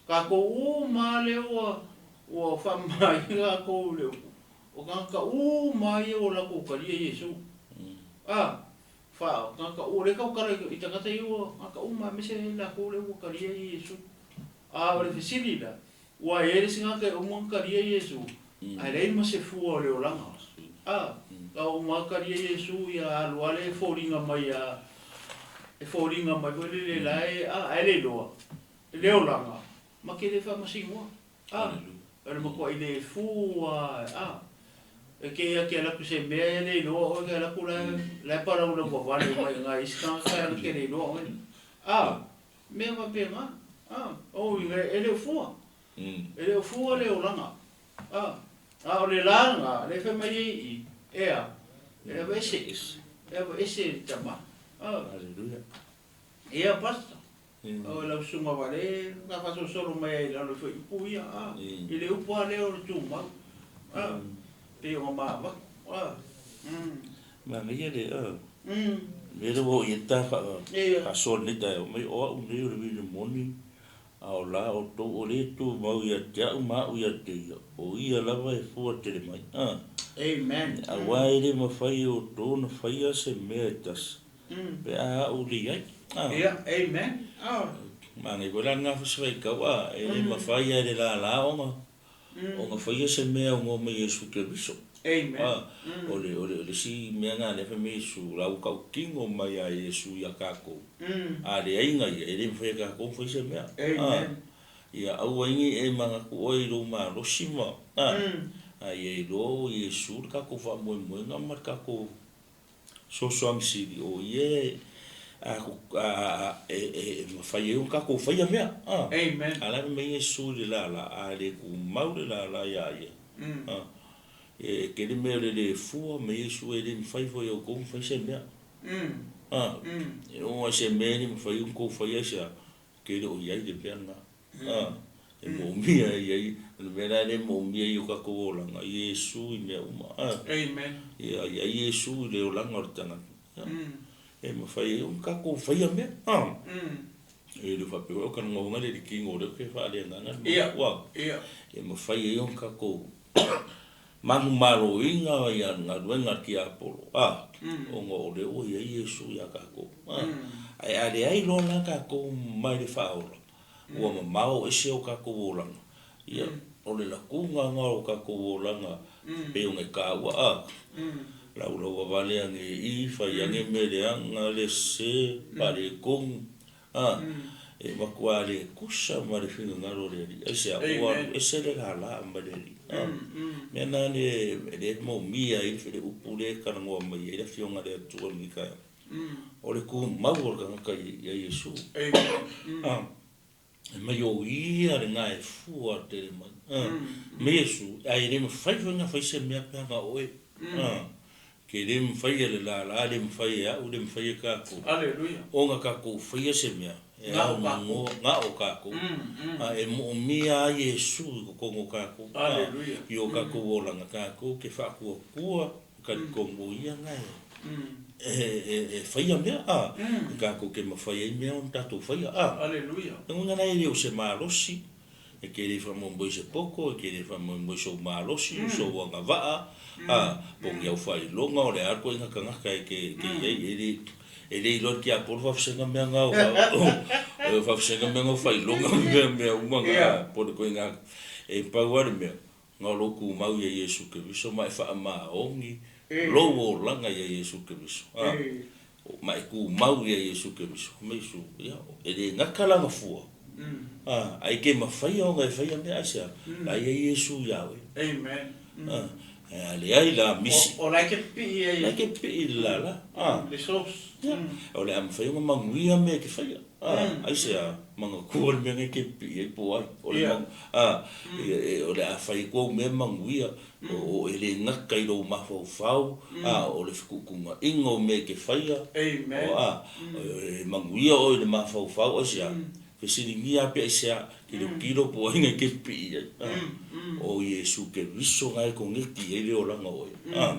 tatou uma lava lea ua, ua faamamaina tatou i le upu, o tagata uma lava ia ua latou talia Iesu. A, fa, tagata uma, o lea e tautala i tagata ia ua, tagata uma aemaise latou lea ua talia Iesu. A o le fesili la, Ua i ai le isi tagata e uma ona talia Iesu, ae leai ma se fua o le olaga. A, a uma ona talia Iesu, ia alu lava lea e foliga mai a, e foliga mai foi lele la e, a, ae le iloa le olaga, ma te le faamasinoa. A, o le matuai le fua a, a, e te ia te alu atu i se mea e le iloa oe, te alu atu la e, la e palaulau vavale mai i isi tagata e te le iloa oe. A, Mea faapena, a, o uiga e le o fua. E le o fua le olaga. A, a o le la lena, lea e fai mai ai i i, ea, e aveese, e aveese e le tama. A. Hallelujah. Ia, Pastor. O lau susuga vale, na faasolosolo mai ai i lalo i fuaiupu ia, a, i le upu lava lea o le tumau. A, pei ona ma avatu. Ah. Manaia le mea lea ua oo i ai le ta faasoa i lenei taeao, mai o au nei o le vili moni, a o la outou o lea e tumau ia te au ma au ia te ia, o ia lava e fua tele mai. Amen. Aua e le mafai e outou ona faia se mea e tasi, pe a au le i ai. Ia, amen. Manaia foi la lena fasi faitau, e le mafai lava e le lala ona ona faia se mea e aunoa ma Iesu Keriso. Amen. O le o le o le isi mea lena lea fai mai Iesu, la ua tautino mai lava Iesu ia tatou, a leai na ia, e le mafai e tatou ona fai se mea. Amen. Ia aua ai ne i e manatu oe i lou malosi ma, a ia iloa o Iesu le tatou faamoemoega ma le tatou Fesoasoani sili o ia e mafai ai ona tatou faia mea. Amen. A la e fai mai Iesu i le lala, a le tumau le lala ia ia, e tele mea o le le fua ma Iesu e le mafai foi e outou ona fai se mea. E oo lava i se mea e le mafai ona outou faia aisea? Ke le o i ai le mea lena. E moomia e i ai, o le mea la lea e moomia i o tatou olaga, Iesu i mea uma. Amen. Ia i ai Iesu i le olaga o le tagata. E mafai ai ona tatou faia mea. E le o faapea foi o talanoaga le tino o lea ou te faaleagaga le mea. E mafai ai ona tatou manumaloina ia galuega a le tiapolo, a, ona o lea ua i ai Iesu ia tatou. A, ae a leai loa la tatou mai le faaola, ua mamao ese o tatou olaga, ia, o le latuga lena o tatou olaga pei ona e taua, a, laulaua vale ane i, fai ane mea leaga, le sese, faaletonu, A, e matua le tusa ma le finagalo o le Alii. Aisea? Ua alu ese le lala mai le Alii. A, mea na le, le moomia ai le upu lea e talanoa mai ai le Afioga a le Atua i lenei taeao. O le tumau o le tagata ia Iesu. A, e mai o Ia lena e fua tele mai. A, me Iesu, ae le mafai foi ona fai se mea pe ana oe. A, Ke le mafai e le lala, le mafai e au, le mafai e tatou. Aleluia. Ona tatou faia se mea e aunoa na o tatou, a e moomia ai Iesu i totonu o tatou, Aleluia. I o tatou olaga, tatou te faatuatua talitonu o Ia na e faia mea, a, e tatou te mafai ai mea ona tatou faia, a. Aleluia. Lagona la e le o se malosi. E te le faamoemoe i se poto, e te le faamoemoe i sou malosi, o sou agavaa, a, po o ni au faailoga, o le a le ituaiga tagata e te i ai, e le, e le iloa e le tiapolo faafesega mea na o, faafesega mea na o faailoga ma mea, mea uma na, po o le ituaiga, e pau lava le mea, na o lou tumau ia Iesu Keriso ma e faamaoni lou olaga ia Iesu Keriso, a, ma e tumau ia Iesu Keriso, ma Iesu, ia, e le gata lana fua, a, ae ke mafai ona e faia mea, aisea? La e i ai Iesu ia oe. Amen. A, a leai la misi. O la e te pipii ai. La e te pipii i le lala, a. Le source. Ia, o le a mafai ona manuia mea e te faia. A, aisea? Manatua le mea nei ke pipii ai po o ai. O le mau, a, o le a fai atu au mea manuia, o e le gata i lou mafaufau, a, o le fetuutuunaiga o mea e te faia, o a, e manuia oe i le mafaufau, aisea? Fesiligia lava pe aisea, tilotilo po o ai nai ke pipii ai. A, o Iesu Keriso na e koneti ai le olaga o oe. A,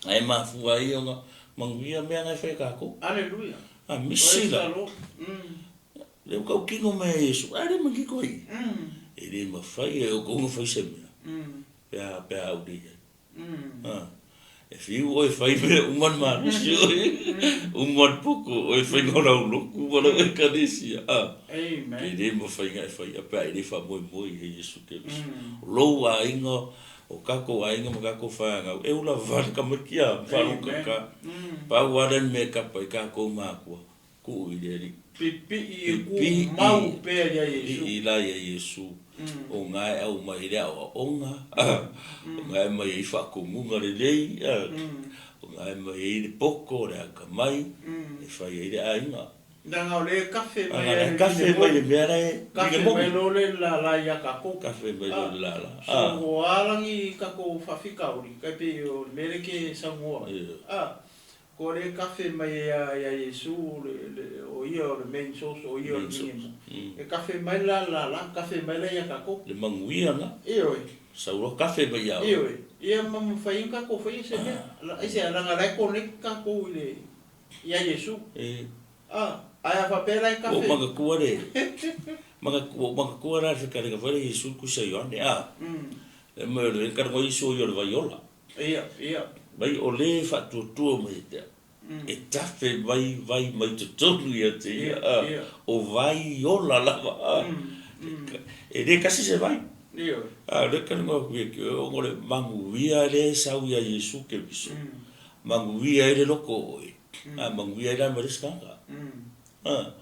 ae mafua ai ona manuia mea na e fai e tatou. Aleluia. A misi la. Lea ua tautino mai e Iesu, a le manino ai. E le mafai e outou ona fai se mea, pe a, pe a au le i ai. A, e fiu oe e fai mea uma le malosi oe, uma le poto oe e fai na o lau lotu ma lau ekalesia. A, e le mafai ona e faia pe a e le faamoemoe i ai Iesu Keriso. O lou aiga, o tatou aiga ma tatou fanau, e ula vale tamaiti a, whalokaka, pau lava lea le mea e kapa ai tatou matua, tuu i le Alii. Pipii e kumau pea ia Iesu. Pipii la ia Iesu, o na e aumai ai le aoaoga, o na e aumai ai faatonuga lelei, o na e aumai ai le poto, le atamai, e fai ai le aiga. Leaga o lea e kafe mai lava i le kafe mai le mea la e kafe mai loa le lala ia tatou. Kafe mai loa le lala. So ua alagi tatou faafitauli, tai pei o le mea lea e te saunoa ai. Ko le kafe mai ia ia Iesu o le le o ia o le main source o ia o le Main source. Mine E kafe mai la la la kafe mai la ia tatou. Le manuia na. Ioe. Sau loa kafe mai ia oe. Ioe. Ia ma mafai ona tatou faia se mea. Aisea, leaga la e connect tatou i le ia Iesu. E. A, ae a faapea la e Ua ou kafe. manatua le, ua ou manatua la le fetalaiga foi lea Iesu i le Tusi a Ioane, a. E mai o le talanoa Iesu o ia o le vai ola. Ia, ia. Mai o le faatuatua mai ia te au, e tafe mai vai mai totonu ia te ia, a, o vai ola lava, a. E le tasi se vai. A o lea talanoa atu ia te oe, ona o le manuia lea e sau ia Iesu Keriso, manuia ai le loto o oe, a manuia ai la ma le isi tagata. A,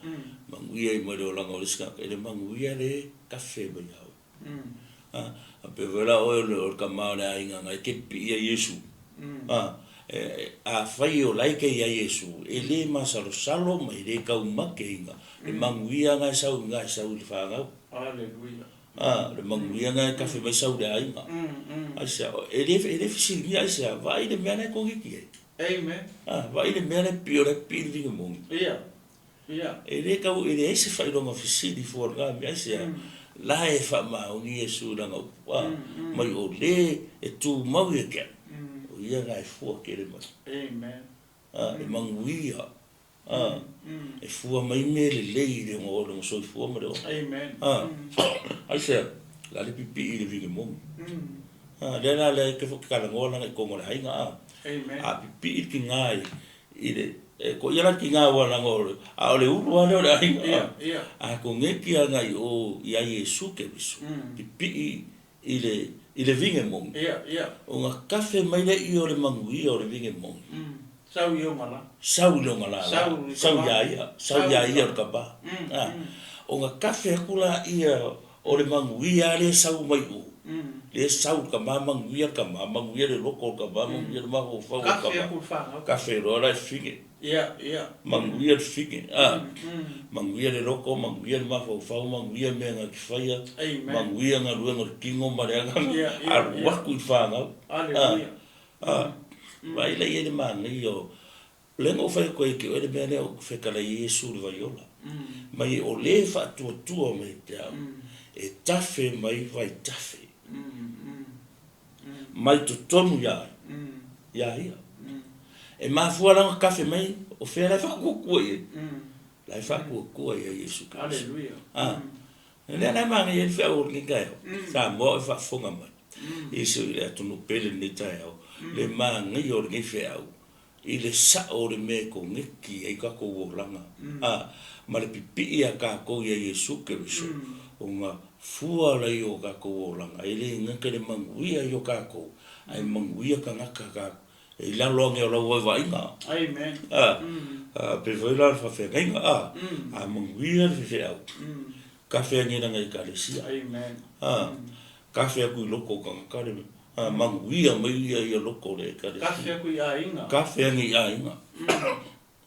manuia ai ma le olaga o le isi tagata, i le manuia lea e tafe mai ia oe. A, a pei foi la oe o le tama o le aiga na e te pipii ia Iesu. A, afai o la e te ia Iesu, e le masalosalo ma e le taumate ina le manuia na e sau i ina e sau i le fanau. Aleluia. A, le manuia na e tafe mai sau i le aiga. Aisea, e le, e le fesiligia aisea, vaai le mea la e koneti ai. Amen. A, vaai le mea la e pipii o la e pipii i le vine moni. Ia. Ia. E le tau, e leai se faailoga fesili fua lena mea, aisea, la e faamaoni Iesu i lana upu, a, mai o le e tumau ia te au, o ia lena e fua tele mai. Amen. A, e manuia, a, e fua mai mea lelei i le lona soifua ma le ola. Amen. A, aisea, la le pipii i le vine moni. A, lea la lea e te talanoa lana i totonu o le aiga, a, Amen. a pipii le tina i le, e ko ia la tina ua lana o le, a o le ulu lava lea o le aiga, Ia, ia. a koneti agai i o ia Iesu Keriso, pipii i le, i le vine moni. Ia, ia. Ona kafe mai lea o le manuia o le vine moni. Sau i ona la. Sau i lona lala. Sau i le Sau kapa. ia ia, sau ia ia o le kapa. A, ona kafe atu laia o le manuia lea e sau mai o, lea e sau le tama manuia le tama, manuia le loto o le tama, manuia le mafaufau o le Kafe tama. atu le fanau. Kafe loa la e fine. Ia, ia. Manuia le fine, a, manuia le loto, manuia le mafaufau, manuia mea na te faia, Amen. manuia galuega o le tino ma le agaga, Ia, ia, alu ia. atu i le fanau. Aleluia. A, a, vaai la i ai le manaia o lea na ou fai atu ai ia te oe le mea lea o fetalai ai Iesu i le vaiola. Mai o le faatuatua mai te au, e tafe mai vai tafe. Mai totonu ia ai, ia ia. E mafua la ona tafe mai, o fea la e faatuatua i ai. La e faatuatua ia Iesu Keriso. Aleluia. A, lea la e manaia ai le feau o lenei taeao. Samoa o e faafofoga mai. Iesu i le atunuu pele lenei taeao. Le manaia o lenei feau i le sao o le mea e koneti ai tatou olaga. A, ma le pipii a tatou ia Iesu Keriso, ona fua lai o tatou olaga. E le gata i le manuia i o tatou, ae manuia tagata tatou. E i lalo ane o lau vaivaiga. Amen. A, a, pe foi la le faafeagaiga, a, a manuia le fefeau. Kafe ane lana ekalesia. Amen. A, kafe atu i loko o tagata le, a, manuia mai ia ia loko o le ekalesia. Kafe atu i aiga. Kafe ane i aiga.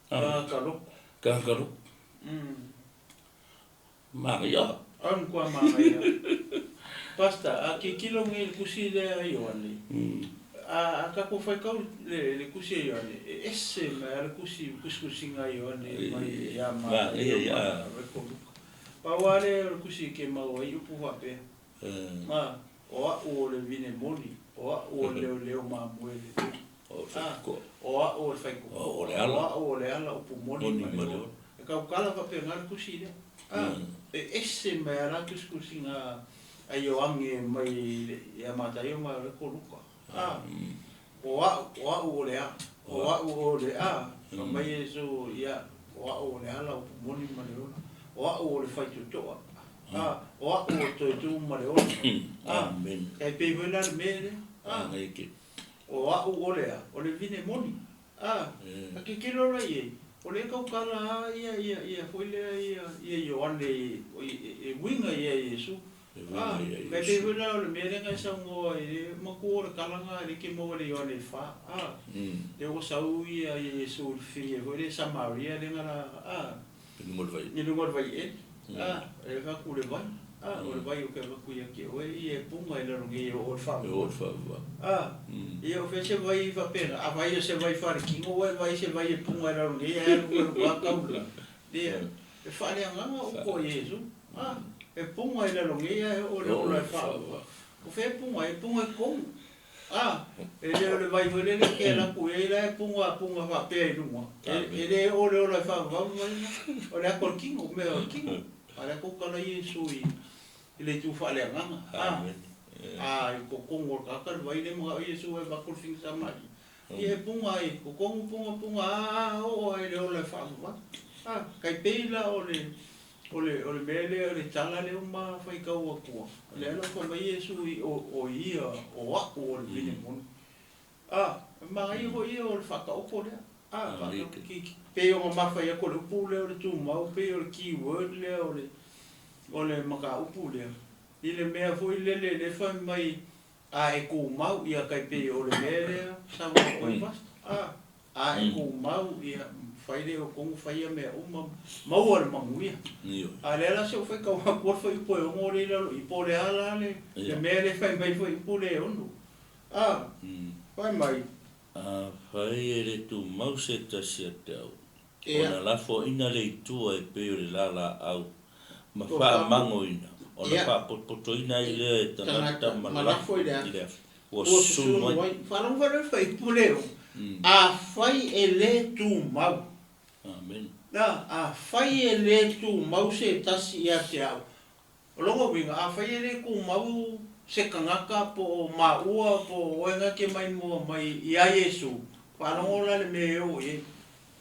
Tagata loko. Tagata loko. Manaia. Au matua manaia. Pastor, a tilotilo nei i le tusi lea a Ioane, a a tatou faitau le le tusi a Ioane, e ese mai lava le tusi tusitusiga a Ioane mai ia Mataio ma Luka. Pau lava lea o le tusi e ke maua ai upu faapea, ma o au o le vine moni, o au o le leoleo mamoe lelei. O au o le faitotoa, o au o le ala, upu moni ma le ola. E tautala faapena le tusi lea. A, e ese mai lava la tusitusiga a Ioane mai ia Mataio ma ko Luka. A, o au, o au o le a, o au o le a, fai mai Iesu ia, o au o le ala, upu moni ma le ola. O au o le faitotoa. A, o au o le toe tu ma le ola. A, e pei foi la le mea lea. A, o au o le a, o le vine moni. A, a tilotilo la i ai, o lea e tautala lava ia, ia, ia foi lea ia, ia Ioane e uiga ia Iesu. A, e pei foi la o le mea lea na e saunoa ai, e matua o le kalaga e le ke maua e le Ioane e fa. A, lea ua sau ia Iesu i le fili foi lea Samaria lea na la, a, I luga o le vai. I luga o le vaiele. A, e avatu le vai, a, o le vai ou te avatu ia te oe, ia e puga i lalo nei e oo i le faavavau. A, ia o fea se vai faapena? Afai o se vai faaletino ua e vaai se vai e puga i lalo nei ae alu ai luga tau le Ia, e faaleagaga upu a Iesu. A, e puga i lalo nei ae oo i le ola e faavavau. O fea e puga ai? E puga i totonu. A, e le o le vai foi lele e te alu atu i ai la e puga puga faapea i luga, e le oo le ola e faavavau le vai lena. O le ata o le tino, mea o le tino. A o lea tou tala Iesu i le itu faaleagaga. A, a i totonu o le tagata le vai lea e manao Iesu e avatu le figa Samaria. Ia e puga ai i totonu, puga puga a a oo lava i le ola e faavavau. A, tai pei la o le O le, o le mea lea, o le tala lea ua ma faitau atua, lea la ua fai mai Iesu i, o, o ia, o a'u o le vine moni. A, e manaia foi ia o le faataoto lea. A, faataoto ki, ki, pei ona ma fai atu o le upu lea o le tumau, pei o le key word lea o le, o le mataupu lea, i le mea foi lele lea fai mai, a e tumau, ia tai pei o le mea lea saunoa atu ai Pastor. A. A e tumau, ia, fai lea o tonu, faia mea uma, maua le manuia. A o lea la se i ou faitau atu le fuaiupu e 6 lea i lalo i i, po o le a la le mea lea e fai mai le fuaiupu lea e 6. A, fai mai. Afai e le tumau se tasi ia te au, ona lafoaina lea i tua e pei o le lalaau ma faamagoina, ona faapotopotoina ai lea e tagata ma lafo i le afi. Ua susunu ai. Faalogo foi le fuaiupu lea, Afai e le tumau. Amen. Na, afai e le tumau se tasi ia te au. O lona uiga, afai e le tumau se tagata po o maua po o oe na te maimoa mai iā Iesu, faalogo la le mea e oo i ai.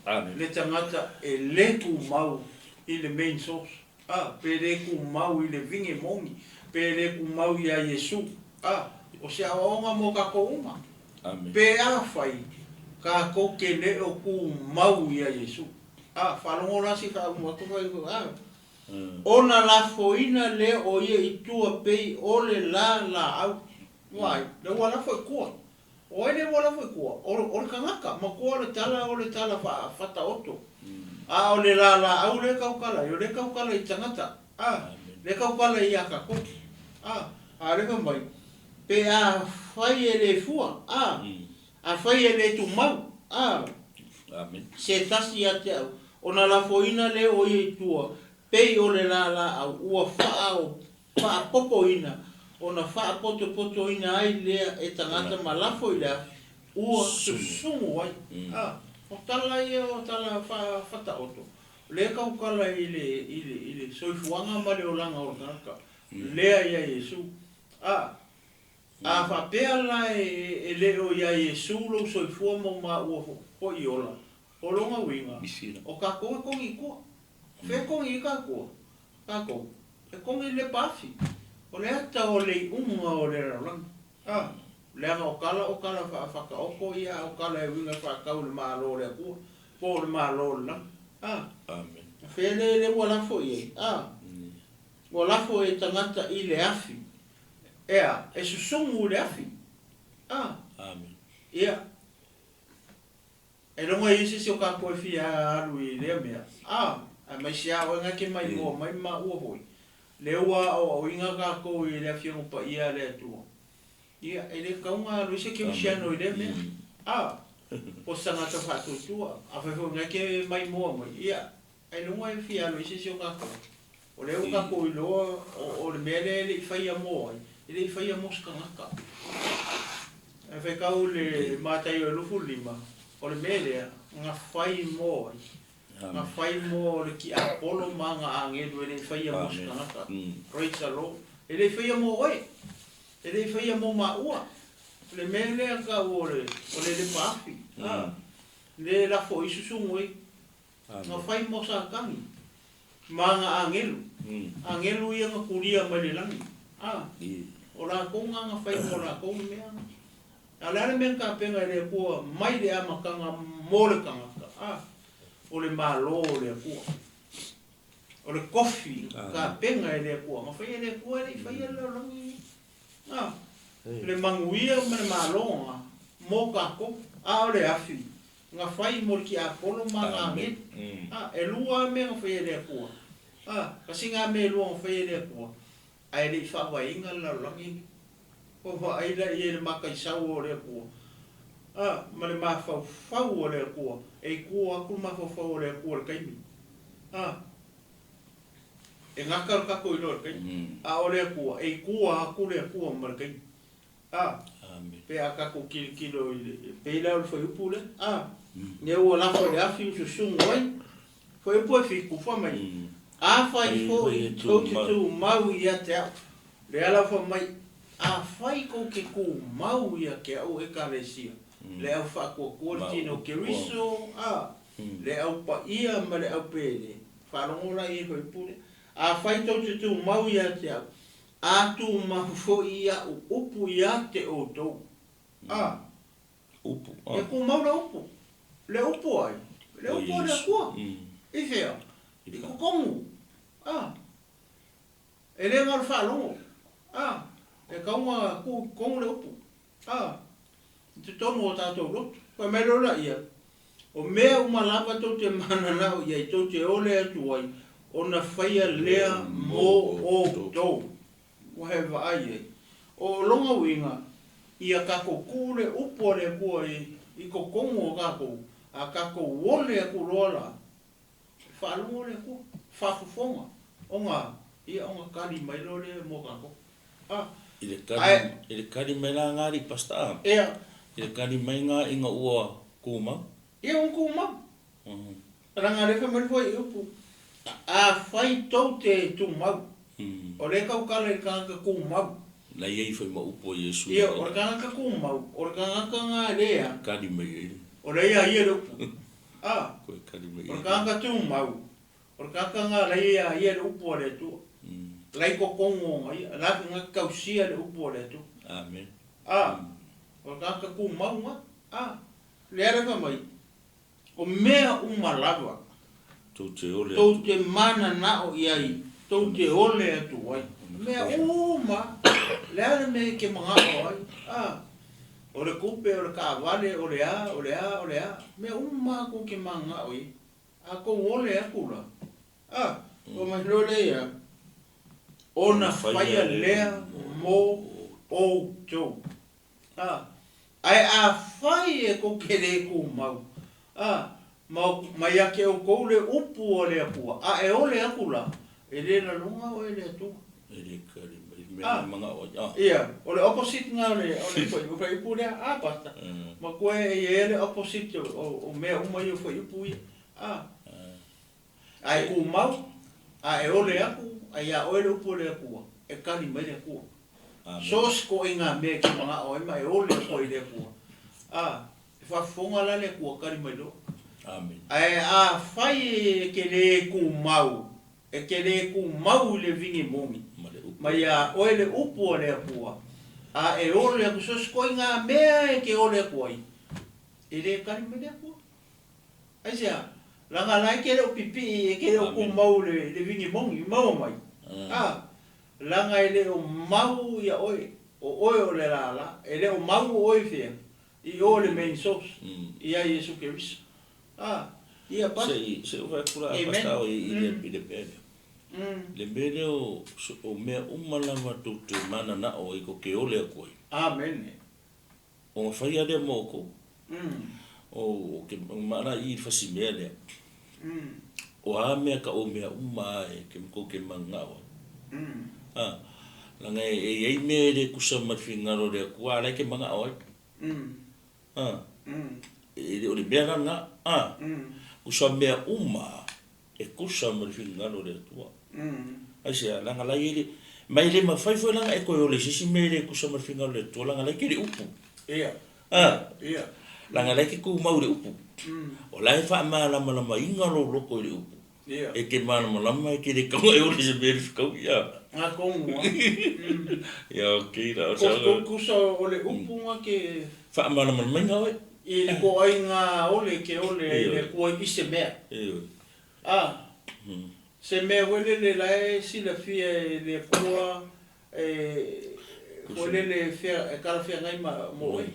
Amen. Le tagata e le tumau i le main source. A, pe le tumau i le vine moni, pe le tumau iā Iesu. A, o se aoaoga mo kakou uma. Amen. Pe afai kakou te le o tumau iā Iesu. A, faalogo la se i faauma atu fai, a, ona lafoina lea o ia i tua pei o le la laau. Vaai, lea ua lafo i tua. O ai lea ua lafo i tua? O le tagata, matua o le tala o le tala faataoto. A o le lalaau lea e tautala ai, o lea e tautala i tagata, a, lea e tautala ia tatou. A, a o lea fai mai, pe afai e le fua, a, afai e le tumau, a, se tasi ia te au, ona lafoina lea o ia i tua, pei o le lalaau ua faa faapopoina, ona faapotopotoina ai lea e tagata ma lafo i le afi, ua susumu ai. A, o tala ia o tala faataoto, lea e tautala i le, i le, i le soifuaga ma le olaga o le tagata, lea ia Iesu. A, a faapea la e, e le o ia Iesu lou soifua ma o maua foi ola, o lona uiga, o tatou e kogi i tua. O fea e kogi ai tatou? Tatou, e kogi i le lepa afi. O le ata o le iuga o le lalolagi. A, leaga o tala o tala faataoto ia a o tala e uiga faatau i le Malo o le Atua, po o le Malo o le lagi. A, Amen. Fea le le ua lafo i ai? A, ua lafo e tagata i le afi. Ea, e susumu i le afi. A, Amen. Ia, Ailoga e i ai se isi o kakou e fia alu i lea mea, a, aemaise a oe gake maimoa mai ma maua foi, lea ua aoaoina kakou i le Afioga Paia a le Atua. Ia, e le tatau ona alu ai se kerisiano i lea mea, a, po o se tagata faatuatua, afai foi gake maimoa mai, ia, ailoga e fia alu ai se isi o kakou. O lea ua tatou iloa o le mea lea e le i faia mo ai, e le i faia mo se tagata. Ae faitau le Mataio e 25, o le mea lea, na fai mo ai, na fai mo le tiapolo ma ana agelu, e le i faia mo se tagata. Praise the Lord. E le i faia mo oe, e le i faia mo maua. O le mea lea tau o le lepa afi, le lafo i susugu ai. Na fai mo Satani ma ana agelu, agelu ia na kulia mai le lagi, a, o lakou na na fai mo lakou le mea na. A o le a le mea na tapena e le Atua mai le amataga mo le tagata, a, o le Malo o le Atua. O le kofi na tapena e le Atua, na faia e le Atua e le i faia le lalolagi lenei. A, le manuia ma le malo na mo tatou, a o le afi na fai mo le tiapolo ma ana agelu. A, e lua lava mea na faia e le Atua. A, kasi ngā mea e lua na faia e le Atua, ae le i faavaeina le lalolagi lenei. Ua vaai la i ai le makaisau o le Atua, a, ma le mafaufau o le Atua, e i tua atu le mafaufau o le Atua i le taimi. A, e gata lo tatou iloa i le taimi, a o le Atua, e i tua atu le Atua ma le taimi. A, pe a tatou tilotilo i le, e pei la o le fuaiupu lea, a, lea ua lafo i le afi ua susugu ai, fuaiupu e fitu, fai mai, Afai foi tou te tumau ia te au. Lea la fai mai, Afai tou te tumau ia te au Ekalesia, le au faatuatua le tino o Keriso, a, le au paia ma le au pele, faalogo la i ai fuaiupu lea, Afai tou te tumau ia te au, A tumau foi iaʻu upu ia te outou. A. Upu, a. Ia tumau le upu. Le upu ai? Le upu a le Atua. I fea? I totonu. A. E le na o le faalogo. A. E tatau ona tuu i totonu le upu. A. I totonu o tatou loto. Fai mai loa laia, O mea uma lava tou te mananao i ai, tou te ole atu ai, ona faia lea mo outou. Ua he vaai ai. O lona uiga, ia tatou tuu le upu a le Atua i totonu o tatou, a tatou ole atu loa la, e faalogo le Atua, faafofoga, ona, ia ona tali mai loa lea mo tatou. A. I le kali, i le kali mai la nga alii Pastor a. Ia. I le kali mai nga ina ua tumau. Ia ua tumau. Leaga lea fai mai le fuaiupu, afai tou te tumau. O lea e tautala i le tagata tumau. Na i ai foi ma upu a Iesu. Ia, o le tagata tumau, o le tagata nga lea. Kali mai ai. O lea ia ia le upu. A. Koe kali mai ai. O le tagata tumau, O le tagata lena la ia ia le upu a le Atua. La i totonu ona ia, la na tausia le upu a le Atua. Amen. A, o le tagata tumau lena. A, lea la fai mai, o mea uma lava Tou te ole tou te mananao i ai, tou te ole atu ai. Mea uma, le a le mea e ke manao ai. A, o le tupe, o le taavale, o le a, o le a, o le a, mea uma tou te mananao i ai. A kou ole aku la, a, ua mai loa lea ia, ona faia lea mo outou. A, ae afai e kou te le tumau, a, ma, ma ia te outou le upu a le Atua, a e ole aku la, e le lalona oe e le Atua. E le kali mai le mea A, e manao ai, a. ia, o le opposite na o le, o le fuaiupu lea, a, Pastor? Matua e i ai le opposite o, o mea uma ia o fuaiupu ia. A, a e tumau, a e ole aku, a iā ʻoe le upu a le Akua, e kali mai le Akua. So o se ikoaiga mea e te manaʻo ai ma e ole aku ai i le Akua, a, e faafofoga la le Akua, kali mai loa. Ae afai e te lē tumau, e te lē tumau i le vini moni, ma iā ʻoe le upu a le Akua, a e ole aku, so o se ikoaiga mea e te ole aku ai, e lē kali mai le Akua. Aisea? Leaga la e te le o pipii, e te le o tumau le, le vini moni, maua mai. A, leaga e le o mau ia oe, o oe o le lala, e le o mau oe i fea? I o le main source, ia Iesu Keriso. A, ia pa. Se i, se i ou fai atu la, Amen. Pastor, i, i le, i le mea lea. Le mea lea o, o mea uma lava tou te mananao ai tou te ole atu ai. Amene. Ona faia lea mo outou. O ke maʻa i le fasi mea lea. O a mea ka o mea uma a e ke kou ke mananao ai. A, leaga e iai mea e le tusa ma le finagalo o le Atua, a la e ke manao ai. A, e le o le mea la lena. A, tusa mea uma e tusa ma le finagalo o le Atua. Aisea, leaga la e i ai le, ma e le mafai foi la ona e toe ola i se isi mea e le tusa ma le finagalo o le Atua, leaga la e tele upu. A, leaga la e te tumau i le upu. O la e faamalamalamaina lou loto i le upu. E te malamalama e te le tatau ona e ola i se mea e le fetaui, a. Nga tonu a. Ia, okay la. Ko tusa o le upu nga ke. Faamalamalamaina oe. I le toaiga ole ke ole ai le Atua i se mea. A, se mea foi lele la e silafia e le Atua e foi lele e fea e talafeagai ma mo oe.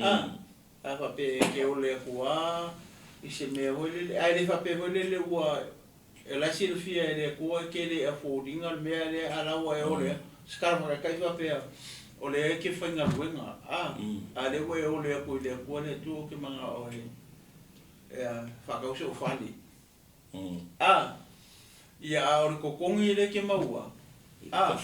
A, a faapea e ke ole aku a i se mea foi lele, ae le faapea foi lele ua. E la e silafia e le Atua e te le afford ina le mea lea a la ua e ole a. Se tala faataitai faapea, o lea e te faigaluega, a, a lea ua e ole atu i le Atua, le Atua ou te manao e, e a, faatau so'u fale. A, ia, a o le totogi lea e te maua, a,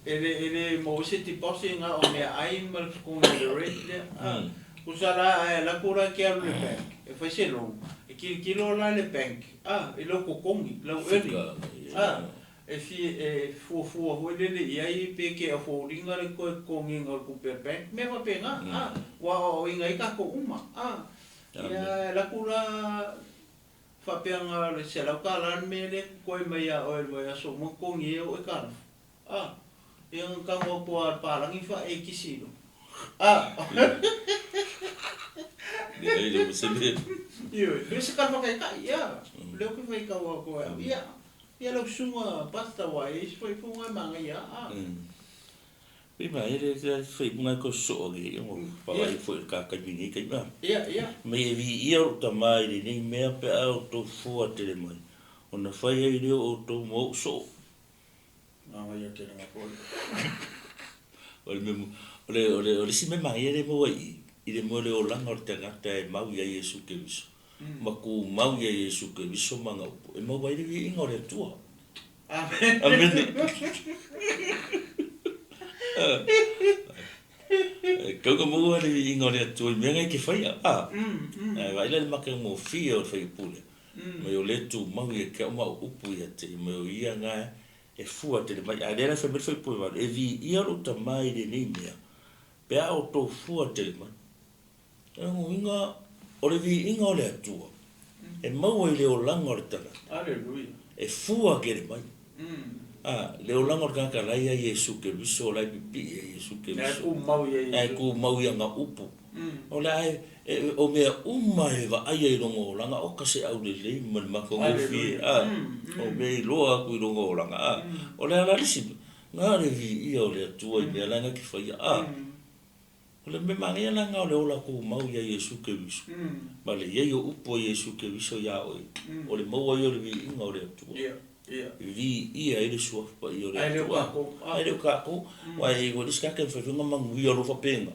e le, e le maua ai se deposit na o meaai ma le totogi o le rent lea, a. Tusa la a e alu atu la e te alu i le bank e fai se loan, e tilotilo la le bank, a, i lou totogi, lau earning, a, e fia, e fuafua foi lele i ai pe te afford ina le toe totogiina o le tupe a le bank, mea faapena, a, ua aoaoina ai tatou uma, a. Ia, e alu atu la Faapea na o le $100 le mea lea e totoe mai ia oe i le vaiaso uma totogi ai au aitalafu. A! Ia na tago atu lava e le palagi faa-ekisi loa. A! Leai lava se mea. Ioe, pei o se tala faataitai, ia. O lea ou te faitau atu ai au, ia, ia lau susuga Pastor aua e i ai se faaifoga e manaia lava. A! Pei ma e le fai bunga ko so ge o pa ai foi ka ka ni ka ma. Ia, ia. Me e vi ia o ta mai le nei mea pe a o to fua tele mai. Ona fai ai le o to mo so. Manaia ia tele nga foi. O le mea o le o le o le isi mea manaia lea e maua i i, i le mea o le olaga o le tagata e mau ia Iesu Keriso, ma tumau ia Iesu Keriso ma ana upu, e maua ai le viiga o le Atua. Amene. E kau ka maua le viiga o le Atua i mea na e te faia, a. Ae vaai la i le matagofie o le faipule, mai o le tumau ia te au ma au upu ia te ia, mai o ia na e fua tele mai. A o lea la e fai mai le faipule valu, e viia lou tama i lenei mea, pe a outou fua tele mai. O lona uiga, o le viiga o le Atua, e maua i le olaga o le tagata, e fua tele mai. A, le olaga o le tagata la e ia Iesu Keriso, la e pipii ia Iesu Keriso, la e tumau i ana upu. O le a e, o mea uma e vaaia i lona olaga, oka se aulelei ma le matagofie, a, o mea iloa atu i lona olaga, a. O le a la le isi mea? Na le viia o le Atua i mea la na te faia, a. O le mea manaia la lena o le ola tumau ia Iesu Keriso, ma le i ai o upu a Iesu Keriso iā oe, o le maua ia o le viiga o le Atua, e viia ai le Suafa Paia o le Atua, ae le o tatou, aua e i ai foi le isi tagata e mafai foi ona manuia loa faapena.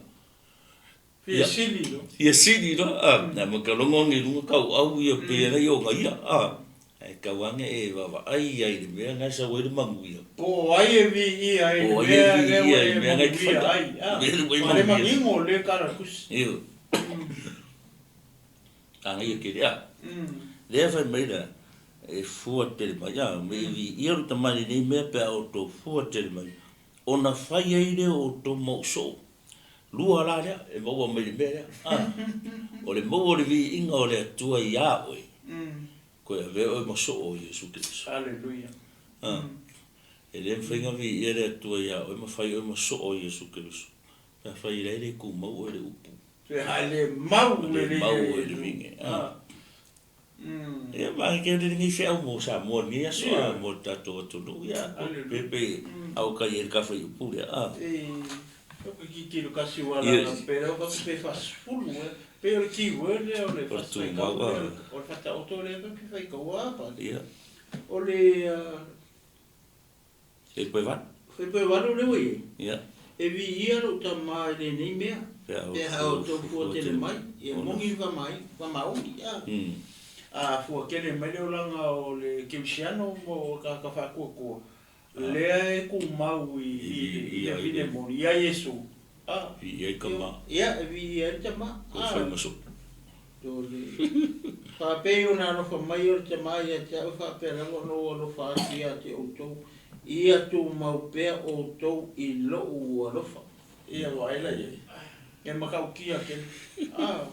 Fia sili loa. Fia sili loa, a, ma ka logo ane i luga tauau ia pei ona ia ona ia, a. Ae tau ane e vaavaai ai i le mea na e sau ai le manuia. Po o ai e viia ai i le mea lea ua e manuia ai, a. Ua le manino lea tala tusi. Ioe. Agaia kele, a. Lea fai mai la, e fua tele mai, a, me i viia lou tama i lenei mea pe a outou fua tele mai, ona fai ai lea o outou mau soo. Lua la lea e maua mai le mea lea, a. O le maua o le viiga o le Atua iā oe. Koe avea oe ma soo o Iesu Keriso. Aleluia. A. E le mafai ona viia le Atua iā oe ma fai oe ma soo o Iesu Keriso, pe afai la e le tumau oe i le upu. Pe a le mau le le mau oe i le viiga. A. Ia ma ke le lenei feau mo Samoa i lenei aso, a, mo le tatou atunuu, ia, pe pe a o kai ai le ka faiupu lea, a. E, o ke tilotilo kasi ua lana pe leo ka pe faasefulu e. Pei o le keyword lea o le faitau lea, o le faataoto lea tatou te faitaua a pa. Ia. O le Faipoevalu. Faipoevalu lea ua i ai. Ia. E viia lou tama i lenei mea, pe a outou fua tele mai, ia moni le faamaoni, a. A fua tele mai le olaga o le kerisiano ma o tagata faatuatua, lea e tumau i le vine moni, ia Iesu. A. Viia ai tama. Ia, e viia ai le tama. Koe fai ma so'o. Tole. Faapei ona alofa mai o le tama ia te au, e faapea lava ona ou alofa atu ia te outou, ia tumau pea outou i lou alofa. Ia vaai la i ai. E matautia tele. A.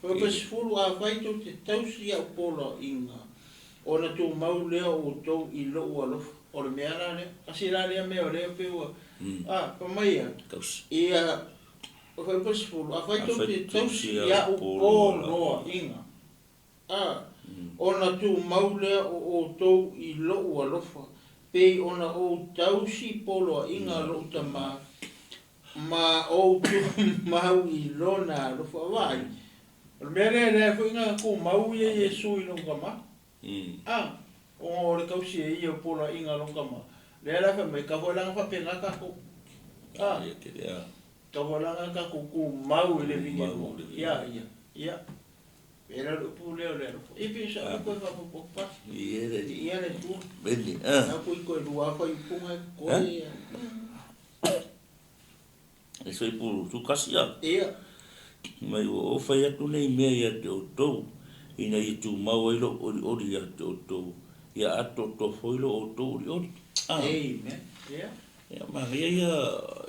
80, Afai tou te tausi i au poloaiga, ona tumau lea o outou i lou alofa. O le mea la lea, tasi la lea mea o lea pei ua, a, fai mai ia, ia, 80, Afai tou te tausi i au poloaiga, a, ona tumau lea o outou i lou alofa, pei ona ou tausi poloaiga a lou Tama, Ma ou tumau i lona alofa. Vaai, o le mea lea, lea foi na tumau ia Iesu i lona tama. A. Ona o le tausi e ia o poloaiga a lona tama, lea la e fai mai, tau foi la ina faapena tatou. A, tau foi la ina tatou tumau i le viiga ia ia. Ia, pei la o le upu lea o le alofa. Ia pei o sau upu e faaopoopo atu pasi. Viia le Atua. Na ua toe lua lava fuaiupu na e totoe. E soifua tutasi a. Mai ua ou fai atu nei mea ia te outou, ina ia tumau ai lou olioli ia te outou, ia atoatoa foi lo outou olioli. Amen. Ia, manaia ia,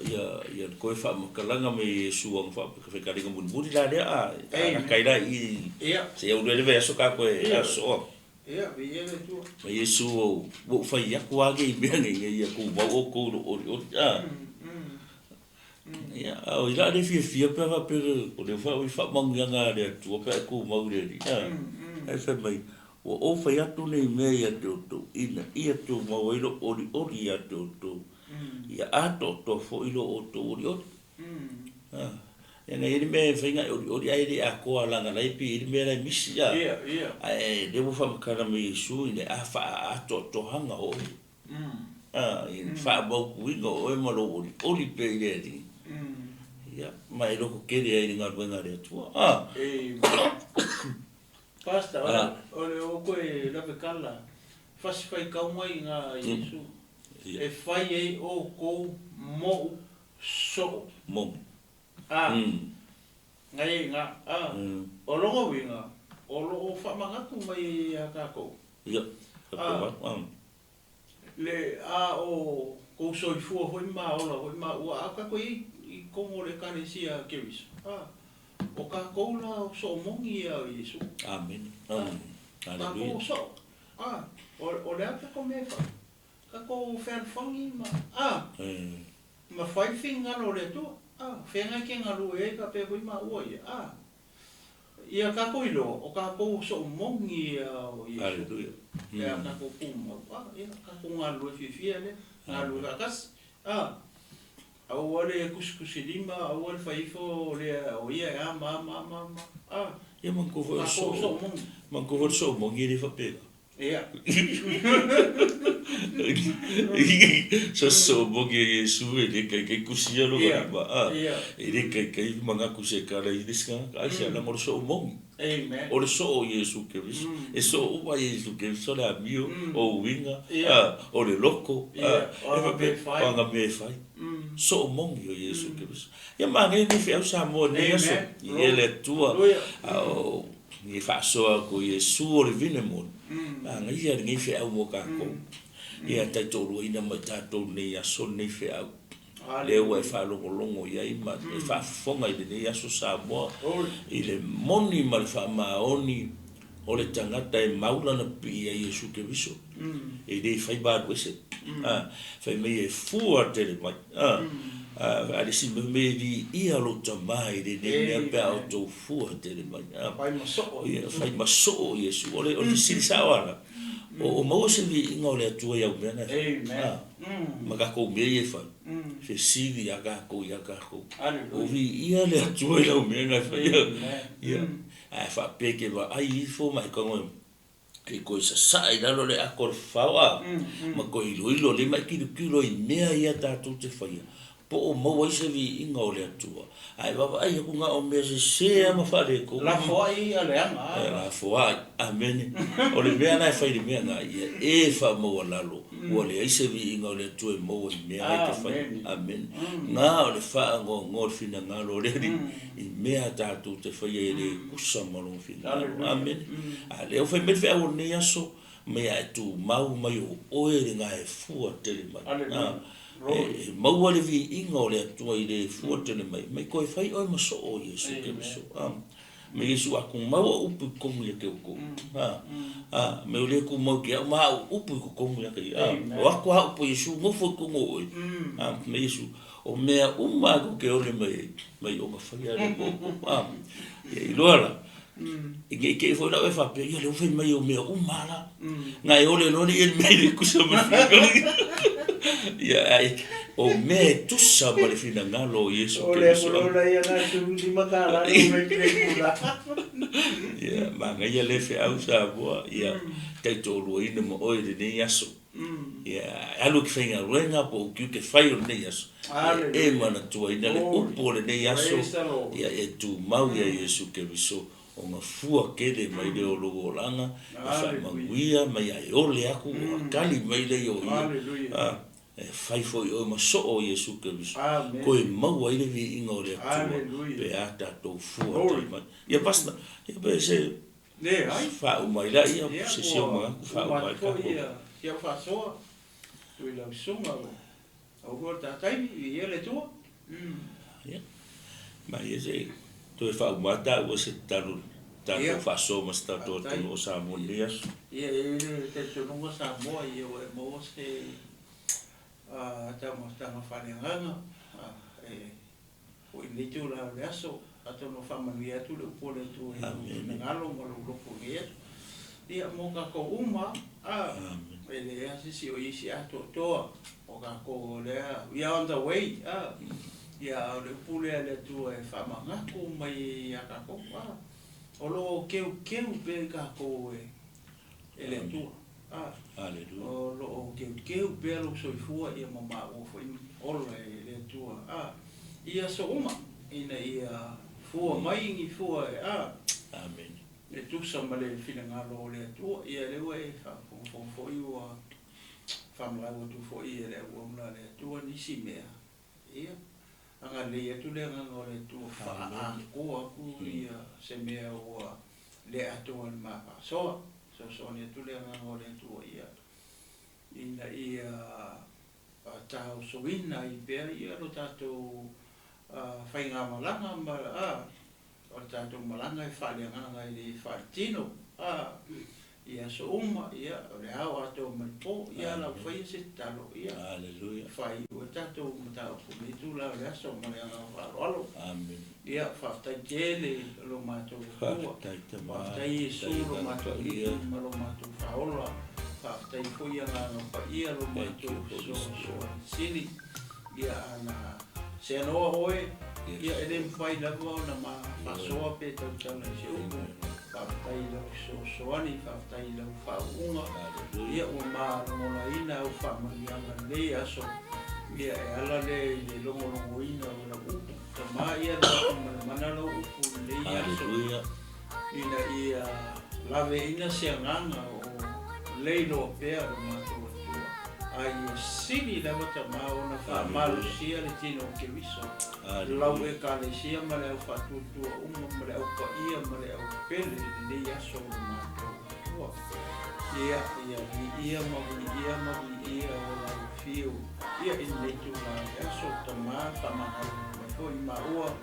ia, ia le toe faamatalaga mai e Iesu ana faafetalaiga mulimuli la lea, a, a kai la i, se i le vaiaso ka koe asoa. Ma Iesu, ua ou fai atu lava nei mea nei, ina ia tumau outou i lou olioli. A. Ia, a o i la le fiafia pe a faapea o lea foi ua faamanuiaga a le Atua pe a e tumau i le Alii. A. Ae fai mai, ua ou fai atu nei mea ia te outou, ina ia tumau ai lou olioli ia te outou, ia atoatoa foi lo outou olioli. Ia na i ai le mea e mafai ona e olioli ae le atoa leaga la e pei e i ai le mea la e misi a. Ae lea ua faamatala mai e Iesu ina a faaatoatoaga o oe. A, i le faamautuina o oe ma lou olioli pea i le Alii. Ia, ma e lototele ai i le galuega a le Atua. A. Pastor, o le o koe lawekala, fasi faitauga i nga Iesu, e fai ai outou moʻu soo. Momu. A. Ngai nga. A. O lona uiga, o lo o faamanatu mai ai ia tatou. Ia, a. Le, a o kou soifua foi ma ola foi ma ua a tatou i ai i totonu o le Ekalesia a Keriso. A. O tatou la o soo moni ia o Iesu. Amene. A. Tatou o soo. A. O le a tatou mea e fai? Tatou fealofani ma, a. Ma fai le finagalo o le Atua, a. Feagai ke galue ai faapea foi maua ia, a. Ia tatou iloa, o tatou o soo moni ia o Iesu. Aleluia. Pe a tatou tumau, a, ia, tatou galulue fiafia lea, galulue faatasi, a. Aua le tusitusilima, aua le fai ifo lea o ia e a ma a ma a ma a, a. Ia manatua foi o le soo, manatua foi o le soo moni e le faapena. Ia. So se moni e Iesu e le taitai tusia lona lima, a, e le taitai manatu se tala i le isi tagata, aisea? Leaga o le soo moni. O le soo o Iesu Keriso, e soo uma Iesu Keriso, o le amio, o uiga, a, o le loto, a, e faapea, o ana mea e fai. Soo moni o Iesu Keriso. Ia manaia lenei feau Samoa i lenei aso, i le Atua, a o Ia faasoa atu i Iesu o le vine moni, manaia lenei feau mo tatou. Ia taitoaluaina mai tatou lenei aso lenei feau. Lea ua e faalogologo i ai ma e faafofoga i lenei aso Samoa i le moni ma le faamaoni o le tagata e mau lana pipii ia Iesu Keriso. E le fai ma alu ese. Fai mai e fua tele mai. A, a le isi mea, fai mai e viia lou tama i lenei mea pe a outou fua tele mai. A, Fai ma soo Iesu. Fai ma soo Iesu. O le, o le fesili sao lava la, o maua se viiga o le Atua i au mea na e fai? A, ma tatou mea ia e fai. Fesili ia tatou ia tatou. O viia le Atua i lau mea na e fai? Ia, ae faapea e te vaai ifo ma e tago e E toe sasaa i lalo le ato o le fafao a, ma toe iloilo lelei ma e tilotilo i mea ia tatou te faia, po o maua ai se viiga o le Atua. Ae vaavaai atu na o mea sese lava ma faaletonu. Lafoai ia leaga a. Lafoai. Amene. O le mea lena e fai i le mea lena, ia e faamaualalo, ua leai se viiga o le Atua e maua i mea na e te faia. Amene. Na o le faanoanoa o le finagalo o le Alii i mea tatou te faia e le tusa ma lona finagalo. Amene. A lea ua fai mai le feau o lenei aso, mea a e tumau mai o oe lena e fua tele mai. A, e maua le viiga o le Atua i le fua tele mai, mai toe fai oe ma soo o Iesu Keriso. A, me Iesu a tumau au upu i totonu ia te outou. A, a, me o lea tumau te au ma au upu i totonu ia te ia. A, o atu a upu a Iesu nofo i totonu o oe. A, me Iesu, O mea uma a tou te ole mai ai, mai ona faia lea mo outou. A, ia iloa la, i ne i te i foi la oe faapea, ia lea ua fai mai o mea uma la. Na e ole loa le ia le mea i le kusa ma le finagalo. Ia, ae O mea e tusa ma le finagalo o Iesu O le Keriso. akolona ia na $15 le mai pule. Ia, manaia lea feau Samoa, ia taitoaluaina ma oe i lenei aso. Ia, alu i ke faigaluega po o tiute fai o lenei aso. Ia, e manatuaina le upu o lenei aso, ia e tumau ia Iesu Keriso ona fua tele mai lea o lou olaga, e faamanuia ma ia e ole aku ona tali mai lea o ia. E fai foi oe ma soo o Iesu Keriso, toe maua ai le viiga o le Atua pe a tatou fua tali mai. Ia Pastor, ia pe se faauma ai laia se si ou manatu faauma ai le tatou. Si au faasoa i lau susuga ua lo ta taimi, viia le Atua. Ia, ma ia se toe faauma lava taua se tatalo tatou faasoa ma se tatou atunuu o Samoa i lenei aso. Ia, e i ai le talitonuga Samoa ia ua e maua se taumafataga faaleagaga e foi i lenei itula o le aso, atonu ua faamanuia atu le upu a le Atua i lou finagalo ma lou loto i lenei aso. Ia, mo tatou uma lava, e leai lava se isi o i ai se atoatoa o tatou o lea, we are on the way, ia, a o le upu lea a le Atua e faamanatu mai ai ia tatou, o lo o keukeu pea i tatou e le Atua. O lo o keukeu pea lou soifua ia ma maua foi ola e le Atua i aso uma ina ia fua mai ni fua e e tusa ma le finagalo o le Atua. Ia lea ua e faafogafoga foi ua faamalau atu foi e le auauna a le Atua nisi mea. Ia, agalelei atu le agaga o le Atua faaatoa atu ia se mea ua le atoa i le ma faasoa. Fesoasoani atu le agaga o le Atua ia ina ia taosoina ai pea ia lo tatou faigamalaga ma o le tatou malaga e faaleagaga e le faaletino i aso uma, ia, o le ao atoa ma le po, ia ala ua faia se tatalo, ia, faaiu ai tatou mataupu i lenei itula o le aso ma le agaga faaaloalo. Ia, faafetai tele i lo matou Atua, faafetai Iesu lo matou Alii ma lo matou Faaola, faafetai foi Agaga Paia lo matou Fesoasoani Sili. Ia, ana seanoa oe, ia e le mafai lava ona ma faasoa pe tautala i se upu. Faafetai i lau fesoasoani, faafetai i lau faauuga. Ia ua ma lagolaina au faamanuiaga i lenei aso. Ia e ala lea i le logologoina o lau upu. Tama ia alu atu ma le mana lau upu i lenei aso. Ina ia laveina se agaga o leiloa pea lo matou Atua, a ia sili lava tama ona faamalosia le tino o Keriso, lau Ekalesia ma le au faatuatua uma ma le au paia ma le au pele i lenei aso o lo matou Atua. Ia, ia viia ma viia ma viia o lau afio ia i lenei itula o le aso, tama, faamagalo mai foi maua.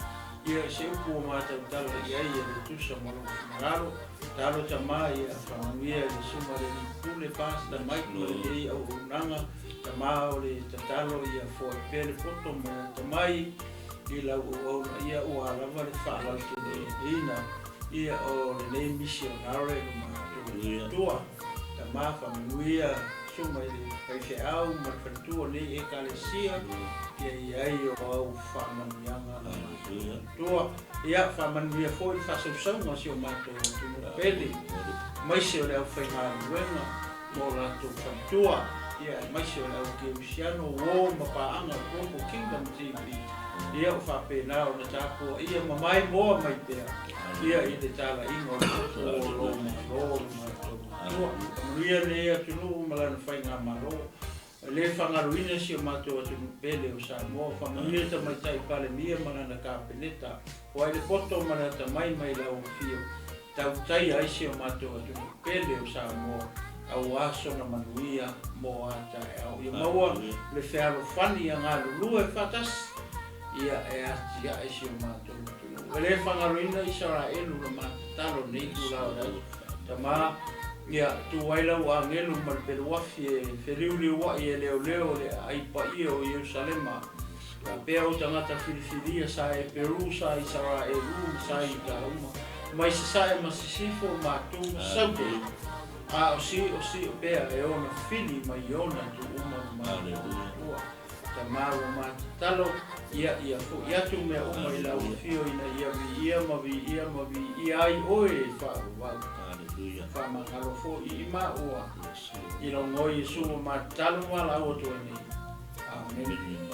Ia se upu ua matautala i ai e le tusa ma lou finagalo. Talo tama ia faamanuia i le Susuga i le Alii Pule Pastor Mike ma lenei auaunaga. Tama o le tatalo ia foai pea le poto ma le atamai i lau auauna ia ua lava le faalauteleina ia o lenei misionare lo matou Atua. Tama faamanuia Susuga i le faifeau ma le faletua o lenei Ekalesia ia i ai o au faamanuiaga lo matou Atua. Ia faamanuia foi le faasausauga o si o matou atunuu pele, aemaise o le aufaigaluega ma o latou faletua, ia aemaise o le au kerisiano uo ma paaga o Global Kingdom TV. Ia ua faapena ona tapuaia ma maimoa mai pea ia i le talaiga o le upu o lo Malo lo matou Atua. Faamanuia lenei atunuu ma lana faigamalo. E le fagaloina si o matou atunuu pele o Samoa. Faamanuia le Tamaitai Palemia ma lana Kapeneta. Poai le poto ma le atamai mai lau afio. Tautaia ai si o matou atunuu pele o Samoa aua sona manuia mo a taeao. Ia maua le fealofani ia galulue faatasi ia e atiae si o matou atunuu. E le fagaloina Isaraelu le ma tatalo i lenei itula o le aso. Tama, ia tu ai lau agelu ma le peluafi e feliuliuai e leoleo le aai paia o Ierusalema. Faapea ou tagata filifilia sa Eperu, sa Isaraelu ma sa Iuta uma, mai Sasae ma Sisifo ma Atu ma Saute, a o si o si o pea e ona fili mai ona itu uma no matou Atua. Tama ua ma tatalo, ia, ia fo'i atu mea uma i lau Afio ina ia viia ma viia ma viia ai Oe e faavavau. Faamagalo fo'i i maua, i lau Igoa Iesu ua ma tatalo ma valaau atu ai nei. Amene.